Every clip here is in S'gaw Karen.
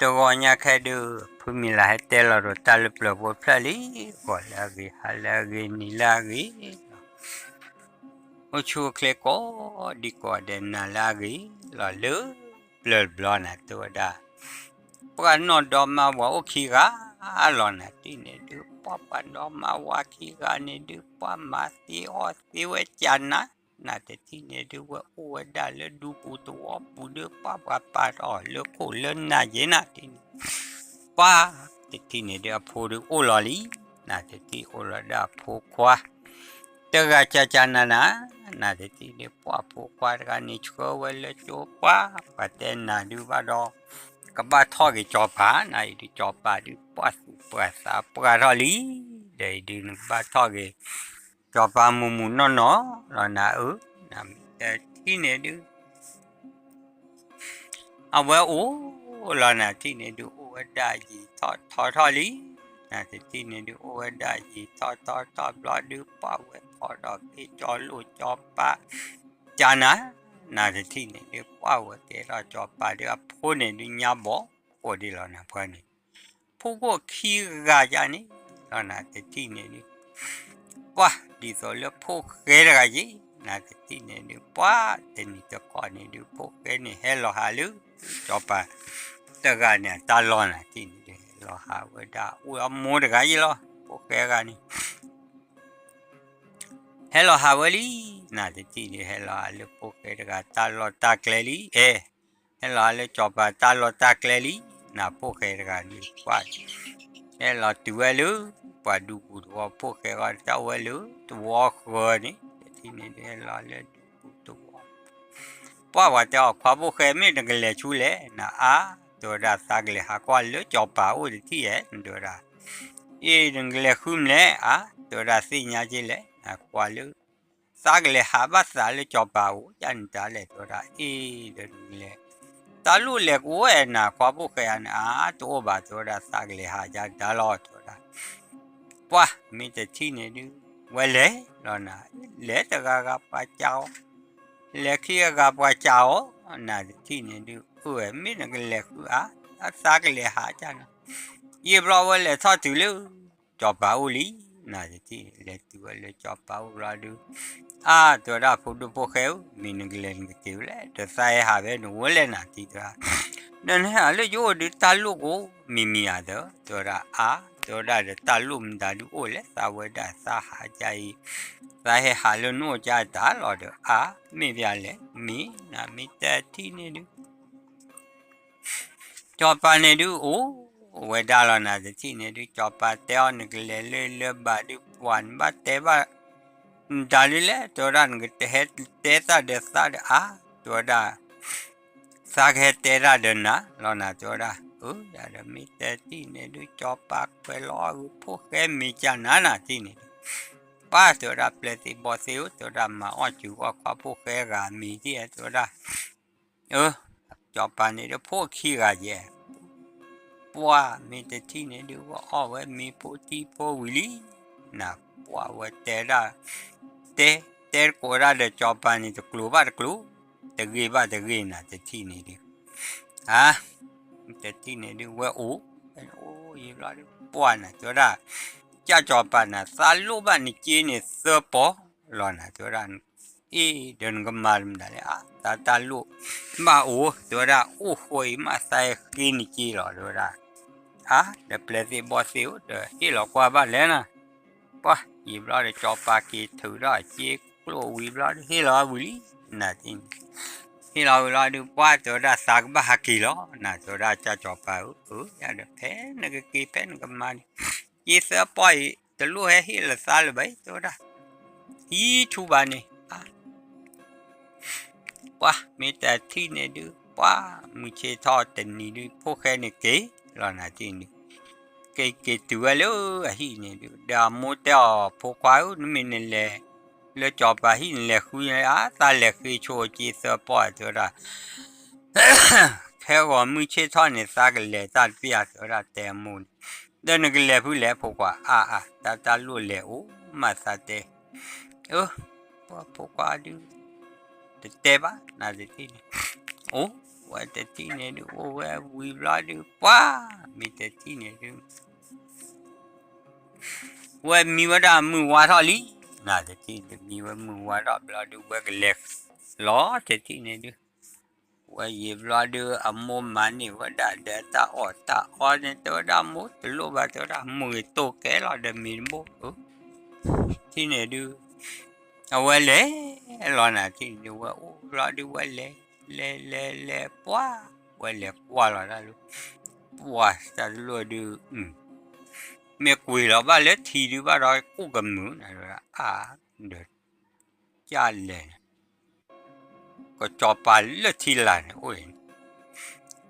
တဂီၤညါခဲဒုး ဖုမံၤလၢ်ဟဲတဲလီၤဒီးတၢ်လၢပျၢၤဖိတဖျၢၣ်လံ, ဂီၤလၢအဂ့ၤ, ဟါလၢအဂ့ၤ, နံၤလၢအဂ့ၤ, အိၣ်ဆူၣ်အိၣ်ချ့ကိးဒံကိးဂၤဒဲး နၤလၢအဂ့ၤလီၤ. လၢပျၢၤတဘျီနၤ တဲဝဲဒၣ်, ပှၤနီၢ်ဒီမါဝၤအိၣ်ခံဂၤလီၤနၤ တထံၣ်န့ၣ်ဒုး, ပှၤပှၤဒီမါဝၤခံဂၤန့ၣ်ဒုး ပှၤမၤသ့အီၣ်သ့ဝဲကနၤ, နၤတထံၣ်န့ၣ်ဒုး ဝဲအိၣ်ဝဲဒၣ်လၢဒူပူၤသဝီပူၤဒုး ပှၤပှၤပာ်ထီၣ်လၢခိၣ်လၢနၢ်ယဲနၤတထံၣ်န့ၣ်, ပှၤတထံၣ်န့ၣ်ဒုး အဖိဒုးအိၣ်လီၤလံ, နၤတထံၣ်အိၣ်လီၤဒၣ်အဖိခွါ တဂၤကကနၤနၤ, နၤတထံၣ်န့ၣ် ပှၤဖိခွါတဂၤန့ၣ် ဆှၢဝဲလၢကၠိပှၤ, ပှၤတဲနၤဒုးဘၣ်ဒီး ကဘၣ်ထီၣ်က့ၤစီၤပၤ, နၤအံၤဒုးစီၤပၤဒုး ပှၤသူၣ်ပှၤသးပှၢ်ထီၣ်လံ, ဒီးအံၤဒုးနကဘၣ်ထီၣ်က့ၤ စီၤပၤမုၢ်မုၢ်နီၢ်နီၢ်လီၤနၤဧၢ, နၤမ့ၢ်တထံၣ်န့ၣ်ဒုး အဝဲအိၣ်လီၤနၤတထံၣ်န့ၣ်ဒုး အိၣ်ဝဲဒၣ်ယံာ်ထီၣ်ထီထီၣ်လံ, နၤတထံၣ်န့ၣ်ဒုး အိၣ်ဝဲဒၣ်ယံာ်ထီၣ်ထီထီၣ်ဘျီဒုး ပှၤဝဲထီၣ်ဒီးဖဲကၠီလိာ်ကၠီပၤ ကနၤ, နၤတထံၣ်န့ၣ်ဒုး ပှၤဝဲကဲထီၣ်စီၤပၤဒုး အဖိန့ၣ်ဒုး ညါဘီၣ်ဃိဒ်လီၤနၤ ပှၤန့ၣ် ဖိခိၣ်ခံဂၤယါန့ၣ်လီၤနၤ တထံၣ်န့ၣ်ဒုး ပှၤဒ်သိးလၢဖိၣ်ဃဲတဂၤယဲ, နၤတထံၣ်န့ၣ်ဒုး ပှၤတနံၤတခီန့ၣ်ဒုး ဖိၣ်ဃဲန့ၣ်ဟဲလီၤဟးလၢ စီၤပၤတဂၤန့ၣ် အတၢ်လီၢ်နၤတထံၣ်န့ၣ်ဒုး ဟဲလီၤဟးဝဲဒၣ် အိၣ်အမိၢ်တဂၤယဲလီၤ ဖိၣ်ဃဲတဂၤန့ၣ် ဟဲလီၤဟးဝဲလံ, နၤတထံၣ်န့ၣ် ဟဲလီၤဟးလၢဖိၣ်ဃဲတဂၤတၢ်လီၢ်တၢ်ကျဲလံ, အဲ ဟဲလီၤဟးလၢစီၤပၤတၢ်လီၢ်တၢ်ကျဲလံ, နၤဖိၣ်ဃဲတဂၤန့ၣ် ပှၤ ဟဲလီၤတုၤဝဲလၢ ပှၤဒူပူၤသဝီဖိၣ်ဃဲဂီၢ် တၢ်အိၣ်ဝဲလၢသဝီဃၢၤန့ၣ် တထံၣ်န့ၣ်ဒုး ဟဲလီၤလၢဒူပူၤသဝီ ပှၤပှၤတဲအီၤ ခွါဖိၣ်ဃဲ မ့ၢ်နကလဲၤဆူလဲၣ်နၤ အါ, တဲဝဲဒၣ် သးကလဲၤဟးကွၢ်လၢစီၤပၤအိၣ်တထံၣ်ဧဲ တဲဝဲဒၣ်, အ့ၣ် နကလဲၤဃုမနုၤလဲၣ် အါ, တဲဝဲဒၣ် သ့ၣ်ညါက့လဲၣ် နကွၢ်လၢ သးကလဲၤဟးဘၣ်သးလၢစီၤပၤအိၣ် ယန့ၣ်တၢ်လဲၣ် တဲဝဲဒၣ်, အ့ၣ် ဒီးနကလဲၤ တၢ်လိၣ်လဲၤကအိၣ်ဝဲနၤ ခွါဖိၣ်ဃဲဧါန့ၣ် အါ တအိၣ်ဘၣ် တဲဝဲဒၣ် သးကလဲၤဟးယါတၢ်လီၤ တဲဝဲဒၣ် ပှၤ မ့ၢ်တထံၣ်န့ၣ်ဒုး ဝဲလဲၤလီၤနၤ, လဲၤတဂၤဂၤပှၤကးအီၤ, လဲၤခံဂၤဂၤပှၤကးအီၤ, နၤတထံၣ်န့ၣ်ဒုး အၢ မ့ၢ်နကလဲၤဃုဧါ, အသးကလဲၤဟးကနၤ, ယံာ်ဘျီဝဲလဲၤထီၣ်တုၤလၢ စီၤပၤအိၣ်လံ, နၤတထံၣ် လဲၤတုၤဝဲလၢစီၤပၤအိၣ်ဘျီဒုး အါ တဲဝဲဒၣ် ဖိဒိၣ်ဖိၣ်ဃဲဧၢ မ့ၢ်နကလဲၤနကက့ၤဝဲလဲၣ် ဒီးသးဟဲဟးဖဲနအိၣ်လဲၣ် နၤတထံၣ်တဲဝဲဒၣ်, ဒီးနဟဲဟးလၢယအိၣ်ဒုး တၢ်လိၣ်ကအိၣ်မံၤမံၤဧါ တဲဝဲဒၣ်, အါ တဲဝဲဒၣ် ဒီးတၢ်လိၣ်မတၤဒုးအိၣ်လဲၣ် သးဝဲဒၣ်သးဟးကါအံၤ, သးဟဲဟးလၢနအိၣ်ကါတၢ်လီၤဒီး အါ မ့ၢ်ပျၢ်လဲၣ် မ့ၢ်နၤ မ့ၢ်တထံၣ်န့ၣ်ဒုး စီၤပၤန့ၣ်ဒုး အိၣ်ဝဲဒၣ်လီၤ နၤတထံၣ်န့ၣ်ဒုး စီၤပၤတဲအီၤ နကလဲၤလၢလၢဘၣ်ဒုး ပှၤနဘၣ်တဲဘၣ် နတၢ်ဒုးလဲၣ် တဲဝဲဒၣ် နကတဟဲတဲတၢ်ဒီးသးဒီးအါ တဲဝဲဒၣ် သးကဟဲတဲတၢ်ဒီးနၤလီၤ နၤတဲဝဲဒၣ်, အၢ ယၤဒီးမ့ၢ်တထံၣ်န့ၣ်ဒုး စီၤပၤကွဲးလီၤအဂ့ၢ် ဖိၣ်ဃဲမ့ၢ်ကနၤ နၤတထံၣ်န့ၣ်ဒုး ပၢ် တဲဝဲဒၣ် ပျဲၢ်သ့ၣ်ဘီၣ်သ့ၣ်ဧၢ တဲဝဲဒၣ် မၤအီၣ်စူၤအီၣ်ခွါဖိၣ်ဃဲဂၤမံၤဒ် တဲဝဲဒၣ် အၢ စီၤပၤန့ၣ်ဒုး ဖိၣ်ခံဂၤယဲၢ် ပှၤမ့ၢ်တထံၣ်န့ၣ်ဒုး ဝဲအီၣ်ဝဲမ့ၤဖိထံဖိဝံၤလံ, နၤပှၤဝဲတဲဒၣ်, တဲ တဲတကိးဒၣ်ဒီးစီၤပၤန့ၣ် တကျိၤဘၣ်တကျိၤ, တဂ့ၢ်ဘၣ်တဂ့ၢ် နၤတထံၣ်န့ၣ်ဒုး, အါ တထံၣ်န့ၣ်ဒုး ဝဲအိၣ်, အိၣ်ယံာ်ဘျီဒုး ပှၤနၤတဲဝဲဒၣ်, ကၢ်စီၤပၤနၤ သးလိၣ်ဘၣ်နက့န့ၣ်သၢပီၢ်လီၤ နၤတဲဝဲဒၣ် အ့ၣ် ဒီးနကမၤမတၤလဲၣ် အါ သးတၢ်လိၣ်ဘၣ်အိၣ် တဲဝဲဒၣ် အိၣ်ဃိအံၤမးသးဟဲဃ့နက့လီၤ တဲဝဲဒၣ်, အါ ဒီးပျဲၢ်သ့ၣ်ဘီၣ်သ့ၣ်ဧၢ ဒီးဟ့ၣ်လီၤကွၢ်ဘၣ်လဲၣ်နၤ, ပှၤယံာ်ဘျီဒီးစီၤပၤက့ၤထုးထီၣ်အစ့ကျိၣ်ဝံၤဘျီဒီး ဟ့ၣ်လီၤဝံၤလံ, နၤတထံၣ်န့ၣ် ဟ့ၣ်လီၤဝံၤလီၤဒုး ပှၤတဲဝဲဒၣ် သးကဘၣ်ဟးက့ၤလီၤ နၤတဲဝဲဒၣ် ကၢ်စီၤပၤဧၢ, အၢ ယၤဒီးဖဲနကက့ၤဖဲနကမၤန့ၣ် က့သၢပီၢ်အံၤ တလိၣ်ဟဲဟ့ၣ်လၢသးလၢၤဘၣ်အံၤ တဲဝဲဒၣ်, ဟံးထူဘၣ်န့ၣ် ပှၤမ့ၢ်တထံၣ်န့ၣ်ဒုး ပှၤမုၢ်ဆ့ၣ်ထီၣ်တနံၤဒုး ဖိၣ်ဃဲန့ၣ်က့ၤလီၤ နၤတထံၣ်န့ၣ်ဒုး က့ၤက့ၤတုၤဝဲလၢအဟံၣ်န့ၣ်ဒုး ဒီးအမိၢ်တဲအီၤ ဖိခွါဧၢ နမ့ၢ်နလဲၤလၢစီၤပၤဟံၣ် နလဲၤဃုန့ၣ် အါ သးလဲၤဃ့ဆိက့သၢပီၢ် တဲဝဲဒၣ် ခဲဂီၤမုၢ်ဆ့ၣ်ထီၣ်န့ၣ် သးကလဲၤတၢ်တပျၢ် တဲဝဲဒၣ် တဲအမိၢ်န့ၣ်, ဒီးနကလဲၤဖုလဲၣ် ဖိခွါ အါအါ တၢ်တၢ်လိၣ်လဲၤအိၣ်မးသးတဲ, အၢ ပှၤဖိခွါဒုး တတဲဘၣ် နၤတထံၣ်န့ၣ်, အိၣ် ဝဲတထံၣ်န့ၣ်ဒုး အိၣ်ဝဲဝံၤဘျီဒုး ပှၤ မ့ၢ်တထံၣ်န့ၣ်ဒုး ဝဲမံဝဲဒၣ်မုၢ်ဝါထီၣ်လံ, နတထံၣ်န့ၣ်ဒုး မံဝဲမုၢ်ဝါထီၣ်ဘျီဒုး ဝဲကလဲၤလီၤတထံၣ်န့ၣ်ဒုး ဝဲယံာ်ဘျီဒုး အမိၢ်မၤန့ၢ်ဝဲဒၣ်ဒီးတၢ်အီၣ်တၢ်အီန့ၣ် တဲဝဲဒၣ် မိၢ်တလိၣ်ဘၣ် တဲဝဲဒၣ် မုၢ်ဂ့ၤတိၢ်ကဲလီၤဒီးမ့ၤတဘိၣ် ထံၣ်န့ၣ်ဒုး အဝဲလဲၤလီၤနၤ ထံၣ်န့ၣ်ဒုး ဝဲအိၣ်ဘျီဒုး ဝဲလဲၤ လဲၤ လဲၤ လဲၤ ပှၤ ဝဲလဲၤကွၢ်လီၤတၢ်လၢ ပှၤတၢ်တလိၣ်ဒုး မ့ၢ်ကွံာ်လီၤဘၣ်လၢထံဒုးဘၣ်ဒီး ကိၣ်ကမုာ်နၤ အါ ဒီး ကၢ်လဲၤန့ၣ် ကစီၤပၤလၢထံလာ်န့ၣ်အိၣ်န့ၣ်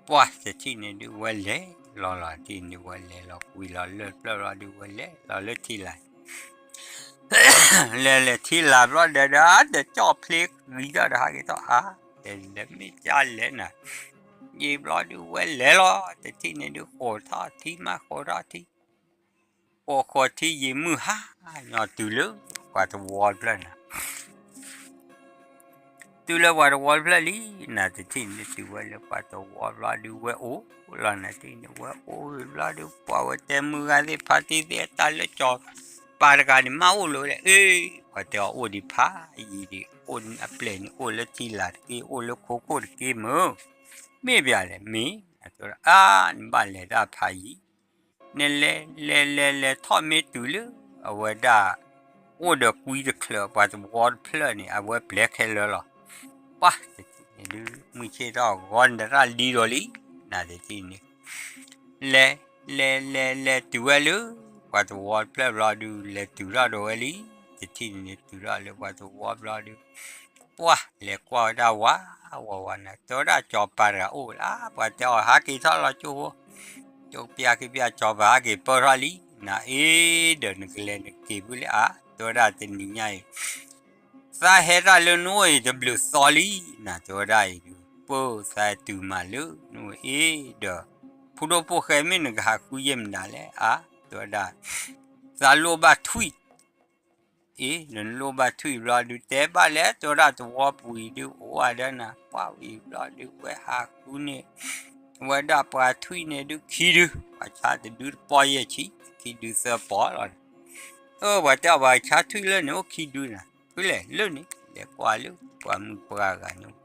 ပှၤတထံၣ်န့ၣ်ဒုး ဝဲလဲၤလီၤလီၤ ထံၣ်န့ၣ် ဝဲလဲၤလီၤကွံာ်လီၤလၢဖျၢၣ်ဘျီဒုး ဝဲလဲၤလီၤလၢထံလာ် လဲၤလဲၤထံလာ်ဘျီဒီး ဒီးတကၠီၣ်ဖျ့ဂံၤထီၣ်ဒီးဟးက့ၤထီၣ်အါ ဒီးလဲၤမ့ၢ်ကၢ်လဲၤနၤ ယံာ်ဘျီဒုး ဝဲလဲၤလီၤ တထံၣ်န့ၣ်ဒုး ဃိးထီၣ်ထံမး ဃိးထီၣ်ထံ ဃိးဃိးထံယံာ်မုၢ်ဟါ ညီတုၤလၢ ပှၤသဝီတဖျၢၣ်နၤ တုၤလၢပှၤသဝီတဖျၢၣ်လံ နတထံၣ်န့ၣ်ဒုး တုၤဝဲလၢပှၤသဝီဘျီဒုး ဝဲအိၣ်လီၤ နတထံၣ်န့ၣ် ဝဲအိၣ်ဝံၤဘျီဒုး ပှၤဝဲတဲမုၢ်ဂၤသ့ၣ်ဖါတံၢ်သ့ၣ် တၢ်လၢစီၤပၤတဂၤန့ၣ် မ့ၢ်အိၣ်လၢၤဝဲလဲၣ် အ့ ပှၤတဲအီၤအိၣ်ဒံးဖးယံာ်ဒံး အိၣ်အပျဲၢ်န့ၣ် အိၣ်လၢထံလာ်တက့ၢ် အိၣ်လၢခိခိၣ်တက့ၢ်မုၢ် မ့ၢ်ပျဲလဲၣ် မ့ၢ် အါ နဘၣ်လဲၤတၢ်ဖးယံာ် နလဲၤ လဲၤ လဲၤ လဲၤထီၣ်မ့ၢ်တုၤလၢ အဝဲဒၣ် အိၣ်ဒီးကွံတချၢး ပှၤသဝီတဖျၢၣ်န့ၣ် အဝဲပျဲခဲလၢာ်လီၤ ပှၤတထံၣ်န့ၣ်ဒုး မုၢ်ဆ့ၣ်ထီၣ်ဂီၤနတၢ်လံဒီးလံ နတထံၣ်န့ၣ် လဲၤ လဲၤ လဲၤ လဲၤတုၤဝဲလၢ ပှၤသဝီတဖျၢၣ်ဘျီဒုး လဲၤတုၤထီၣ်ဒီးဝဲလံ တထံၣ်န့ၣ်ဒုး တုၤထီၣ်လၢပှၤသဝီဘျီဒုး ပှၤလဲၤကွၢ်ဝဲဒၣ်ဝး ဝးဝးနၤ တဲဝဲဒၣ်စီၤပၤတဂၤအိၣ်လၢ ပှၤတဲအီၤဟးက့ၤထီၣ်လီၤကၠိဖိ ကၠိပျၢ်က့ၤပျၢ် စီၤပၤဟးက့ၤပၢၢ်ထီၣ်လံ နအ့ ဒီးနကလဲၤနက့ၤဖုလဲၣ်အါ တဲဝဲဒၣ်တနံၤညါအံၤ သးဟဲတၢ်လၢနအိၣ်အံၤတဘျုးသီလံ နတဲဝဲဒၣ်အံၤဒုး ပၢၢ်သးတုၤမးလၢနအိၣ်အ့ ဒီး ဖိဒိၣ်ဖိၣ်ဃဲမ့ၢ်နကဟးဃုယဲၢ်မနုၤလဲၣ်အါ တဲဝဲဒၣ် သးလိၣ်ဘၣ်ထွံၣ် အ့ နလိၣ်ဘၣ်ထွံၣ်ဘျီဒုး တဲဘၣ်လဲၣ် တဲဝဲဒၣ်သဝီပူၤအံၤဒုး အိၣ်ဝဲဒၣ်နၤ ပှၤဝံၤဘျီဒုး ဝဲဟးဃုန့ၢ် ဝဲဒၣ်ပှၤထွံၣ်န့ၣ်ဒုး ခံဒု ပှၤဆါတဒုတပီၢ်ယဲၢ်ဆံ ခံဒုသၢပီၢ်လီၤ အၢ ပှၤတဲအီၤပှၤဆါထွံၣ်လၢန့ၣ် အိၣ်ခံဒုနၤ ဖုလဲၣ်လၢန့ၣ် လဲၤကွၢ်လၢပှၤမုၣ်ပှၢ်ဂၤန့ၣ်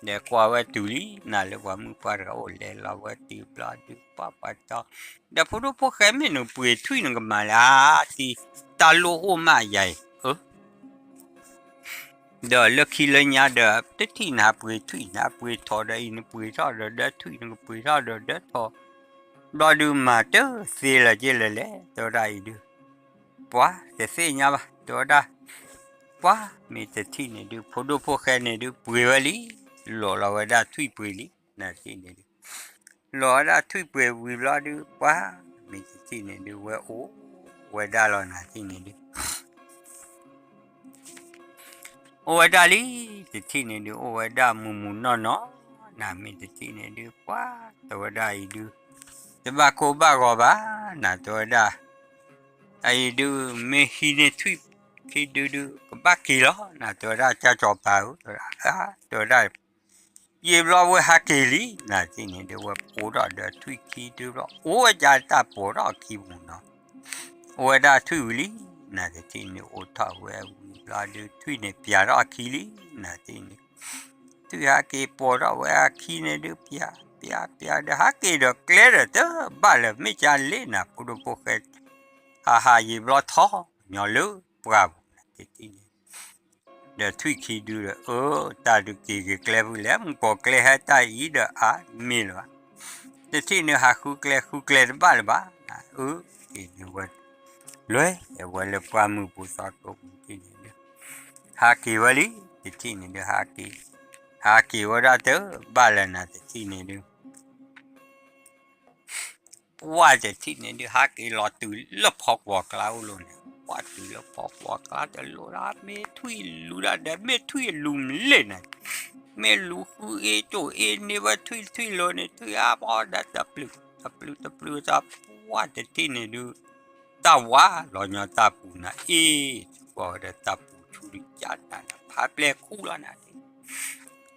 လဲၤကွၢ်ဝဲတုၤလံ နၤလၢပှၤမုၣ်ပှၢ်တဂၤအိၣ်လဲၤလီၤဝဲတုၤဘျီဒုး ပှၤပှၤတီ ဒီးဖိဒိၣ်ဖိၣ်ဃဲမ့ၢ်နပှ့ၤထွံၣ်နကမၤလၢ တံ တၢ်လိၣ်အိၣ်မးယၤအံၤ အၢ ဒီးလၢခံလၢညါဒီး တထံၣ်နဟးပှ့ၤထွံၣ် နဟးပှ့ၤထီၣ်ဒီးအံၤ နပှ့ၤထီၣ်ဒီးဒၢထွံၣ် နကပှ့ၤထီၣ်ဒီးဒၢထီၣ် ဘျီဒုးမၤတသ့လၢၤက့လၢၤလဲၣ် တဲဝဲဒၣ်အံၤဒုး ပှၤတသ့ၣ်ညါဘၣ် တဲဝဲဒၣ် ပှၤမ့ၢ်တထံၣ်န့ၣ်ဒုး ဖိဒိၣ်ဖိၣ်ဃဲန့ၣ်ဒုး ပှ့ၤဝဲလံ လိာ်လီၤဝဲဒၣ်ထွံၣ်ပှ့ၤလံ နတထံၣ်န့ၣ်ဒုး လိာ်ဝဲဒၣ်ထွံၣ်ပှ့ၤဝံၤဘျီဒုး ပှၤမ့ၢ်တထံၣ်န့ၣ်ဒုး ဝဲအိၣ်ဝဲဒၣ်လီၤ နတထံၣ်န့ၣ်ဒုး အိၣ်ဝဲဒၣ်လံ တထံၣ်န့ၣ်ဒုး အိၣ်ဝဲဒၣ်မုာ်မုာ်နီၢ်နီၢ် နမ့ၢ်တထံၣ်န့ၣ်ဒုး ပှၤတဲဝဲဒၣ်အံၤဒုး တဘၣ်ကိၢ်ဘၣ်ဂီၤဘၣ် နတဲဝဲဒၣ် အံၤဒုး မ့ၢ်ဟံးန့ၢ်ထွံၣ်ခံဒုဒုး ကဘၣ်က့ၤလီၤ နတဲဝဲဒၣ် ကၢ်စီၤပၤဧၢ တဲဝဲဒၣ် ယံာ်ဘျီဝဲဟးက့ၤလံ နတထံၣ်န့ၣ်ဒုး ဝဲပိာ်ထီၣ်ဒီးထွံၣ်ခံဒုဘျီ အိၣ်ဝဲဒၣ်တၢ်ပိာ်ထီၣ်အခံပူၤနီၤ အိၣ်ဝဲဒၣ်ထွံၣ်ဝံၤလံ နတထံၣ်န့ၣ် အိၣ်ထီၣ်ဝဲဝံၤဘျီဒုး ထွံၣ်န့ၣ်ပျၢ်ထီၣ်အခံလံ နတထံၣ်န့ၣ် ထွံၣ်ဟးက့ၤပိာ်ထီၣ်ဝဲအခံန့ၣ်ဒုး ပျၢ် ပျၢ် ပျၢ်ဒီး ဟးက့ၤဒီးကျဲဒီးတဘၣ်လၢၤ မ့ၢ်ကၢ်လ့နၤ ဖိဒိၣ်ဖိၣ်ဃဲ ဟးဟးယံာ်ဘျီထီၣ်ညီလၢပှၢ်ပူၤ နတထံၣ်န့ၣ် ဒီးထွံၣ်ခံဒုဒီး အၢ တၢ်ဒုးက့ၤက့ၤကျဲဖုလဲၣ် မုၢ်ကီၤကျဲဟဲတၢ်အံၤဒီးအါမ့ၢ်လၢၤဘၣ် တထံၣ်န့ၣ်ဟးဃုကျဲဃုကျဲတဘၣ်လၢၤဘၣ် အၢ က့ၤန့ၣ်ဝဲ လွဲၢ်ဝဲလၢပှၢ်မုၢ်ပူၤသီကိးပူၤထံၣ်န့ၣ်ဒုး ဟးက့ၤဝဲလံ တထံၣ်န့ၣ်ဒုး ဟးက့ၤ ဟးက့ၤဝဲဒၣ်တဘၣ်လၢၤနၤ တထံၣ်န့ၣ်ဒုး ပှၢ်တထံၣ်န့ၣ်ဒုး ဟးက့ၤလီၤတုၤလၢဖီကွီၤကျါအိၣ်လိၤန့ၣ် ပှၢ်တုၤလၢဖီကွီၤကျါတလိၣ်ဒၣ် မ့ၢ်ထွံၣ်လူၤဒၣ်ဒီး မ့ၢ်ထွံၣ်လူၤမ့ၢ်လ့ၣ်န့ၣ် မ့ၢ်လူၤဃုအ့ၣ်ကၠိၣ်အ့ၣ်န့ၢ်ဝဲထွံၣ် ထွံၣ်လိၤန့ၣ် ထွံၣ်အါဘီဒီးတပျုာ် တပျုာ် တပျုာ်တၢ် ပှၢ်တထံၣ်န့ၣ်ဒုး တၢ်ဝါလီၤညီတၢ်ပူၤနၤ အ့ၣ် ကွၢ်ဝဲဒီးတၢ်ပူၤဆူဒုး ကၢ်နၤဒီး ဖးပျဲၢ်ခူၣ်လီၤနၤ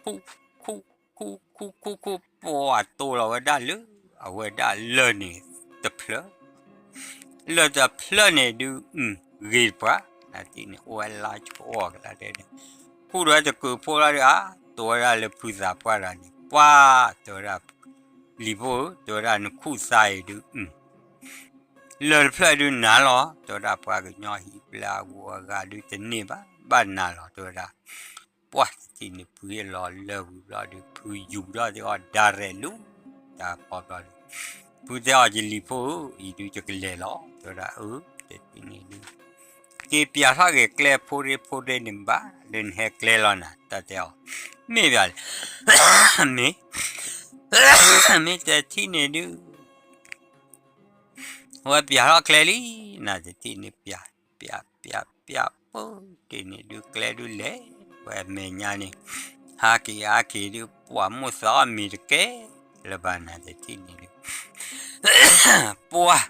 ခူၣ် ခူၣ် ခူၣ်ခူၣ်ခူၣ်ခူၣ် ပှၤတိၢ်လီၤဝဲဒၣ်လၢ အဝဲဒၣ်လၢၢ်န့ၣ်တဖျၢၣ် လၢၢ်တဖျၢၣ်န့ၣ်ဒုး အုၣ် ဂ့ၤတပှၢ် နၤတထံၣ်န့ၣ် အိၣ်ဝဲလါဆိအီၤကလါဒဲးန့ၣ် ခူၣ်ဒီးတကုးဖိလီၤဒုး အါ တိၢ်ဝဲဒၣ်လၢဖုသးပှၢ်တဂၤန့ၣ် ပှၢ် တဲဝဲဒၣ် လံၤဖိဧၢ တဲဝဲဒၣ် နခူၣ်သးအံၤဒုး လၢၢ်တဖျၢၣ်ဒုးနၤလီၤ တဲဝဲဒၣ် ပှၤကညီဟံၣ်ပျဲၢ်အဂုၤအဂၤဒုးတန့ၢ်ဘၣ် ဘၣ်နၤလီၤ တဲဝဲဒၣ် ပှၢ်တထံၣ်န့ၣ် ဖုဟ့ၣ်လီၤလၢၢ်ဝံၤဘျီဒုး ဖုယူၤထီၣ်သ့ၣ်အီၤ ဒါရဲးလူၤ တၢ်ဖီဘျီဒုး ဖုတဲအီၤ ယလံၤဖိဧၢ အံၤဒုးယကလဲၤလီၤ တဲဝဲဒၣ် အၢ တထံၣ်န့ၣ်ဒုး က့ၤပျးထီၣ်က့ၤကျဲဖိရ့ဖိရ့န့ၣ်ဘၣ် လၢနဟဲကျဲလီၤနၤ တၢ်တဲအီၤ မ့ၢ်ဘၣ်လဲၣ် မ့ၢ် မ့ၢ်တထံၣ်န့ၣ်ဒုး ဝဲပျးထီၣ်ကျဲလံ နၤတထံၣ်န့ၣ် ပျး ပျး ပျး ပျး ပၢတထံၣ်န့ၣ်ဒုး ကျဲဒုးလဲၤ ဝဲမဲာ်ညါန့ၣ် ဟးက့ၤဟးက့ၤဒုး ပှၤမိၣ်သးအီၣ်မ့ၤတကဲလၢၤဘၣ် နၤတထံၣ်န့ၣ်ဒုး ပှၢ်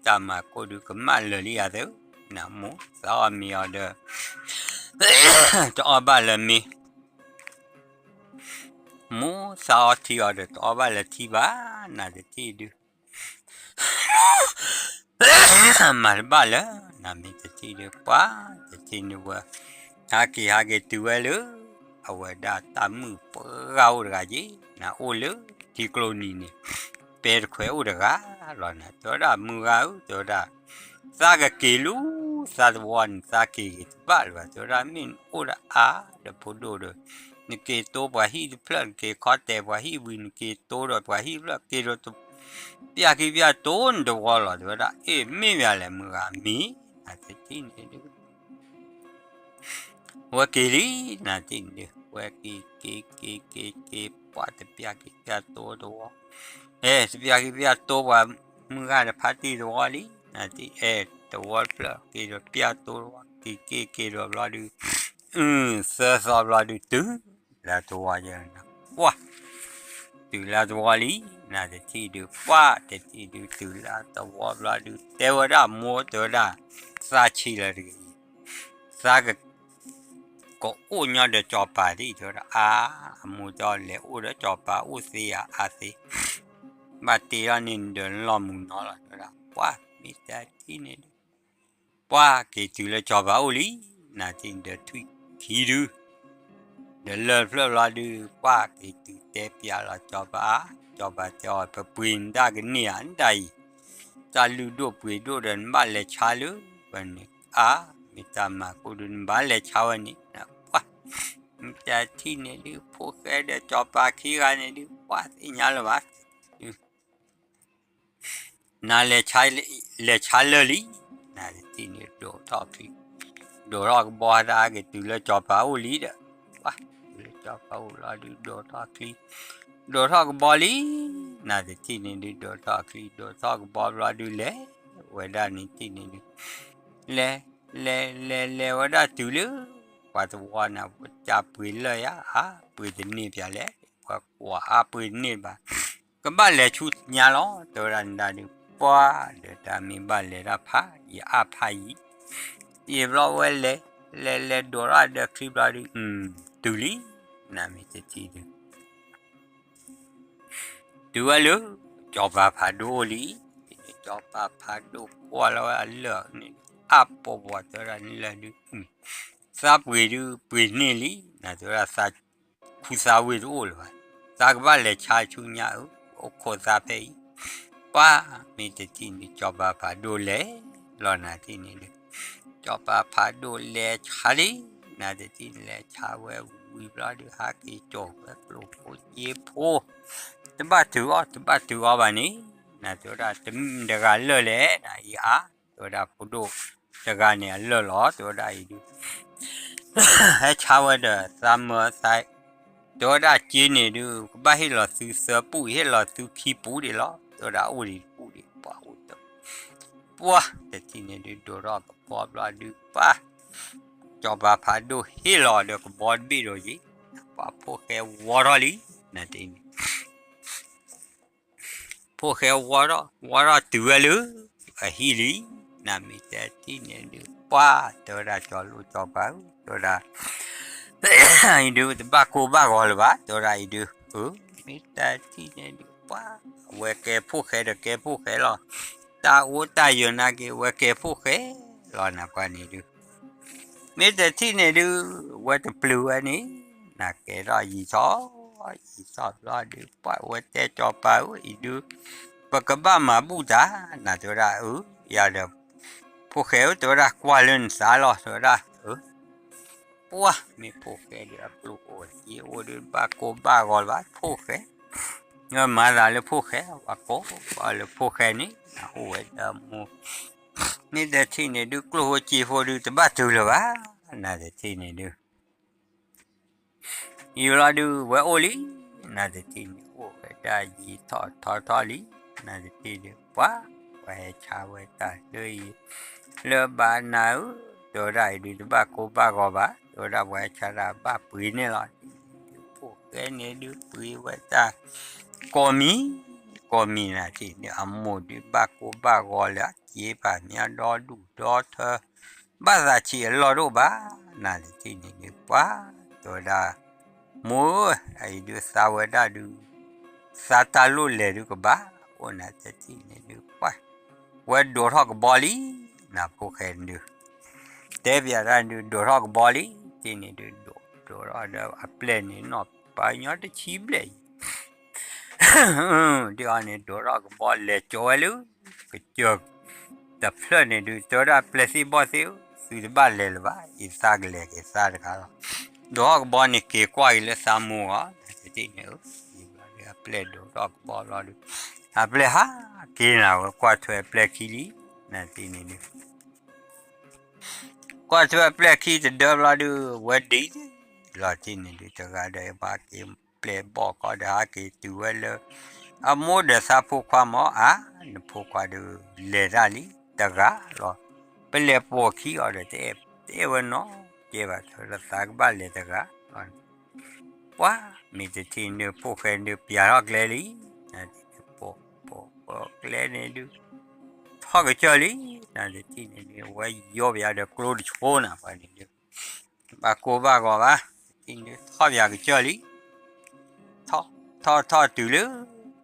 တၢ်မၤကိၣ်ဒုးကမၣ်လၢာ်လံယၤသၢ နမိၣ်သးအီၣ်မ့ၤအီၤဒီး တအီၣ်ဘၣ်လၢၤမ့ၤ မိၣ်သးအီထံအီၤဒီး တအီၣ်ဘၣ်လၢၤထံဘၣ် နၤတထံၣ်ဒုး မၤတဘၣ်လၢၤ နၤမ့ၢ်တထံၣ်ဒုး ပှၢ်တထံၣ်န့ၣ်ဝဲ ဟးက့ၤဟးက့ၤတုၤဝဲလၢ အဝဲဒၣ်တၢ်မုၣ်ပှၢ်ဂၤအိၣ်တဂၤက့ၤ နၤအိၣ်လၢထံကျိနံၤန့ၣ် ပဲတခွဲးအိၣ်တဂၤလီၤ နၤတဲဝဲဒၣ် မုၢ်ဂၤဧၢ တဲဝဲဒၣ် သးကက့ၤလူၤ သးသဝီန့ၣ် သးက့ၤဂ့ၤတဘၣ်လၢၤဘၣ် တဲဝဲဒၣ် မ့ၢ်နအိၣ်ဒီးအါဒီးဖိဒိၣ်ဒီး နက့ၤတိပှၤဟံၣ်တဖျၢၣ် နက့ၤခီတဲာ်ပှၤဟံၣ်ဝံၤ နက့ၤတိဒီးပှၤဟံၣ်တဖျၢၣ် က့ၤဒီး ပျၢ်ခံပျၢ်တိနတဝီလီၤ တဲဝဲဒၣ် အ့ၣ် မ့ၢ်မးလဲၣ် မုၢ်ဂၤမ့ၢ် နၤတထံၣ်န့ၣ်ဒုး ဝဲက့ၤလံ နၤတထံၣ်န့ၣ်ဒုး ဝဲက့ၤက့ၤက့ၤက့ၤက့ၤ ပှၢ်တပျၢ်ခံပျၢ်တိတဝီ အဲ တပျၢ်ခံပျၢ်တိပှၤမုၢ်ဂၤတဖါတံၢ်တဝီလံ နၤတထံၣ် အဲ တဝီတဖျၢၣ် က့ၤဒီးပျၢ်တိတဝီ က့ၤက့ၤက့ၤဒီးဘျီဒုး အု သၢသီဘျီဒုး တုၤလၢတဝီယဲၢ် ပှၢ် တုၤလၢတဝီလံ နၤတထံၣ်ဒုး ပှၢ်တထံၣ်ဒုး တုၤလၢတဝီဘျီဒုး တဲဝဲဒၣ်မိၢ် တဲဝဲဒၣ် သးဆံးလၢၤတဂ့ၤ သးက ကအိၣ်ညီဒီးစီၤပၤဒ် တဲဝဲဒၣ် အါ အမိၢ်တဲအီၤလဲၤအိၣ်ဒီးစီၤပၤအိၣ်သ့ဧါ အါသ့ ဘၣ်တ့ထီၣ်န့ၢ်နဒီးလီၢ်မုၢ်နီၤလီၤ တဲဝဲဒၣ် ပှၢ်မ့ၢ်တထံၣ်န့ၣ်ဒုး ပှၢ်က့ၤတုၤလၢစီၤပၤအိၣ်လံ နၤတထံၣ်န့ၣ်ဒီးထွံၣ်ခံဒုး ဒီးလၢၢ်တဖျၢၣ်ဘျီဒုး ပှၢ်က့ၤတုၤတဲပျးလီၤစီၤပၤ စီၤပၤတဲအီၤ ပပှ့ၤနတၢ်ကန့ၢ်ဧါ နတၢ်အံၤ တၢ်လုၢ်ဒိၣ်ပှ့ၤဒိၣ်ဒီး နဘၣ်လဲၤဆါလၢဝဲန့ၣ် အါ မ့ၢ်တၢ်မၤကိၣ်ဒုး နဘၣ်လဲၤဆါဝဲန့ၣ် ပှၢ် မ့ၢ်တထံၣ်န့ၣ်ဒုး ဖိၣ်ဃဲဒီးစီၤပၤခံဂၤန့ၣ်ဒုး ပှၢ်သ့ၣ်ညါလၢၤဘၣ် နၤလဲၤဆါ လဲၤဆါလၢာ်လံ နၤတထံၣ်န့ၣ်ဒိးထီၣ်ချံ ဒိးထီၣ်ကဘီတၢ်က့ၤတုၤလၢစီၤပၤအိၣ်လံဒီး ပှၢ် တုၤလၢစီၤပၤအိၣ်လီၤဒုး ဒိးထီၣ်ချံ ဒိးထီၣ်ကဘီလံ နၤတထံၣ်န့ၣ်ဒုး ဒိးထီၣ်ချံ ဒိးထီၣ်ကဘီဘျီဒုး လဲၤဝဲဒၣ်န့ၣ်တထံၣ်န့ၣ်ဒုး လဲၤ လဲၤ လဲၤ လဲၤဝဲဒၣ်တုၤလၢ ပှၤသဝီန့ၣ် ပှၤကပှ့ၤလၢာ်ယါ အါ ပှ့ၤတန့ၢ်ပၠးလဲၣ် ပှၤကွၢ်အါပှ့ၤတန့ၢ်ဘၣ် ကဘၣ်လဲၤဆူညါလီၤ တဲဝဲဒၣ်န့ၣ်ဒုး ပှၢ်ဒီးတၢ်မ့ၢ်ဘၣ်လဲၤတၢ်ဖး ယအါဖးယံၤ ယံာ်ဘျီဝဲလဲၤ လဲၤ လဲၤဒိးထီၣ်ဒီးချံဘျီဒုး တုၤလံ နၤမ့ၢ်တထံၣ်ဒုး တုၤဝဲလၢ စီၤပၤဖးဒိၣ်အိၣ်လံ စီၤပၤဖးဒိၣ်ကွၢ်လီၤဝဲအလၢၢ်န့ၣ် အါပီပီတဲဝဲဒၣ်န့ၣ်လၢဒုး သးပှ့ၤဒုးပှ့ၤန့ၢ်လံ နၤတဲဝဲဒၣ်သး ခူသးဝ့ၢ်တအိၣ်လၢၤဘၣ် သးကဘၣ်လဲၤဆါဆူညါဧၢ အိၣ်ခိးသးဖဲအံၤ ပှၢ်မ့ၢ်တထံၣ်န့ၣ် စီၤပၤဖးဒိၣ်လဲၤလီၤနၤတထံၣ်န့ၣ်ဒုး စီၤပၤဖးဒိၣ်လဲၤဆါလံ နၤတထံၣ်န့ၣ် လဲၤဆါဝဲဝံၤဘျီဒုး ဟးက့ၤကၠီၤဝဲကျိၣ်ဖိစ့ဖိ တဘၣ်တုၤအီၤ တဘၣ်တုၤအီၤဘၣ်န့ၣ် နၤတဲဝဲဒၣ်တဂၤလၢာ်လဲၣ် နၤအံၤအါ တဲဝဲဒၣ်ဖိဒိၣ်တဂၤန့ၣ်အလၢာ်လီၤ တဲဝဲဒၣ်အံၤဒုး ဟဲဆါဝဲဒီးသးမၢသး တဲဝဲဒၣ်စ့န့ၣ်ဒုး ကဘၣ်ဟ့ၣ်လီၤသုသၢပူၤ ဟ့ၣ်လီၤသုခံပူၤဒံးလီၤ တဲဝဲဒၣ်အိၣ်ဒံးတပူၤဒံး ပှၢ်အိၣ်တ ပှၢ်တထံၣ်န့ၣ်ဒုး ဒိးထီၣ်ကဘီဘျီဒုး ပှၢ် စီၤပၤဖးဒိၣ်ဟ့ၣ်လီၤဒီးကဘီတဘ့ၣ်ဒီးယံၤ ပှၢ်ဖိၣ်ဃဲဝီထီၣ်လံ နၤတထံၣ်န့ၣ် ဖိၣ်ဃဲဝီထီၣ် ဝီထီၣ်တုၤဝဲလၢ အဟံၣ်လံ နၤမ့ၢ်တထံၣ်န့ၣ်ဒုး ပှၢ်တဲဝဲဒၣ်စီၤလိၣ်စီၤပၤဧၢ တဲဝဲဒၣ် အံၤဒုး တဘၣ်ကိၢ်ဘၣ်ဂီၤလၢၤဘၣ် တဲဝဲဒၣ်အံၤဒုး အၢ မ့ၢ်တထံၣ်န့ၣ်ဒုး ပှၤ ဝဲကဲဖိၣ်ဃဲဒီးကဲဖိၣ်ဃဲလီၤ. တၢ်အိၣ်တၢ်ယၢၤနာ်က့ၤ ဝဲကဲဖိၣ်ဃဲလီၤ နပှၤန့ၣ်ဒုး မ့ၢ်တထံၣ်န့ၣ်ဒုး ဝဲတပျုၤဝဲန့ၣ် နကဲထီၣ်ယံာ်ထီၣ် ယံာ်ထီၣ်ဘျီဒုး ပှၤဝဲတဲစီၤပၤဧၢ အံၤဒုး ပကဘၣ်မၤဘူၣ်တၢ် နတဲဝဲဒၣ် အၢ ယၤဒီး ဖိၣ်ဃဲဧၢ တဲဝဲဒၣ် ကွၢ်လၢနသးလီၤ တဲဝဲဒၣ် အၢ ပှၤ မ့ၢ်ဖိၣ်ဃဲဒုး အပျုၤအိၣ်စ့အိၣ်ဒုး ဘၣ်ကိၢ်ဘၣ်ဂီၤလၢၤဘၣ် ဖိၣ်ဃဲ မၤသးလၢဖိၣ်ဃဲ ပှၤကိးလၢဖိၣ်ဃဲန့ၣ် အိၣ်ဝဲဒီးမိၢ် မ့ၢ်တထံၣ်န့ၣ်ဒုး ကျိၣ်ဖိစ့ဖိဒုး တဘၣ်တုၤလၢၤဘၣ် နတထံၣ်န့ၣ်ဒုး ယံာ်လီၤဒုး ဝဲအိၣ်လံ နတထံၣ်န့ၣ် အိၣ်ဝဲဒၣ်ယံာ်ထီၣ်ထီထီၣ်လံ နတထံၣ်ဒုး ပှၤ ပှၤဟဲဆါဝဲတၢ်လၢအံၤ လၢဘၣ်နၤဧၢ တဲဝဲဒၣ်အံၤဒုး တဘၣ်ကိၢ်ဘၣ်ဂီၤဘၣ် တဲဝဲဒၣ် ပှၤဟဲဆါတၢ်ဘၣ်ပှ့ၤန့ၣ်လီၤ ဖိၣ်ဃဲန့ၣ်ဒုး ပှ့ၤဝဲတၢ် ကိးမံၤ ကိးမံၤ နတထံၣ်န့ၣ် အမိၢ်ဒုး ဘၣ်ကိၢ်ဘၣ်ဂီၤလၢအစ့ပာ်မ့ၢ်အဒီဒူၣ်ဒီထၢ ဘၣ်သးဆံးအလီၢ်တအိၣ်ဘၣ် နတထံၣ်န့ၣ်ဒုး ပှၤ တဲဝဲဒၣ် မိၢ်ဧၢ အအံၤဒုးသးဝဲဒၣ်ဒုး သးတၢ်လိၣ်လဲၤဒုးကဘၣ် အိၣ်နတထံၣ်န့ၣ်ဒုး ပှၤ ဝဲဒိးထီၣ်ကဘီလံ နဖိၣ်ဃဲန့ၣ်ဒုး တဲပျးတၢ်ဒုး ဒိးထီၣ်ကဘီလံ တထံၣ်န့ၣ်ဒုး ဒိး ဒိးထီၣ်ဒီးအပျဲၢ်န့ၣ် နီၢ်ပၢညီတဆံဘျဲၣ်အံၤ ဒ်အံၤန့ၣ် ဒိးထီၣ်ကဘီလဲၤကၠီၤဝဲလၢ ကစၢၢ်တဖျၢၣ်န့ၣ်ဒုး တဲဝဲဒၣ် ပျဲၢ်သ့ၣ်ဘီၣ်သ့ၣ်ဧၢ သုတဘၣ်လဲၤလၢၤဘၣ် ယသးကလဲၤက့ၤသးတဂၤလီၤ ဒိးထီၣ်ကဘီန့ၣ် က့ၤကွၢ်က့ၤလၢသးမိၢ်ဂီၢ် နတထံၣ်န့ၣ်ဧၢ အပျဲၢ်ဒိးထီၣ်ကဘီလီၤဒုး အပျဲၢ်ဟးက့ၤနၤဝဲကွၢ်ထွဲအပျဲၢ်ခံလံ နတထံၣ်န့ၣ်ဒုး ကွၢ်ထွဲအပျဲၢ်ခံတဒၢဘျီဒုး ဝဲဒ်လီၤတထံၣ်န့ၣ်ဒုး တဂၤဒီးဘၣ်က့ၤပျဲၢ်ဘီၣ်ခီဒီးဟးက့ၤတုၤဝဲလၢ အမိၢ်ဒီးသးဖိခွါမၢ် အါ နဖိခွါဒုး လဲၤတၢ်လံ တဂၤလီၤ ပလဲၤပိာ်ခံအီၤဒီး တအဲၣ်ဝဲနီတကဲဘၣ် တဲဝဲဒၣ်သးကဘၣ်လဲၤတဂၤလီၤ ပှၤ မ့ၢ်တထံၣ်န့ၣ် ဖိၣ်ဃဲန့ၣ်ဒုး ပျးထီၣ်ကျဲလံ နတထံၣ်န့ၣ် ပိာ် ပိာ် ပိာ်ကျဲန့ၣ်ဒုး ထီၣ်ကစၢၢ်လံ နတထံၣ်န့ၣ်ဒုး ဝဲယီပျးဒီးကျိတဆိနၤ ပှၤန့ၣ်ဒုး ဘၣ်ကိၢ်ဘၣ်ဂီၤဘၣ် နတထံၣ်န့ၣ်ဒုး ထီၣ်ပျးကစၢၢ်လံ ထီၣ် ထီၣ်ထီၣ်တုၤလၢ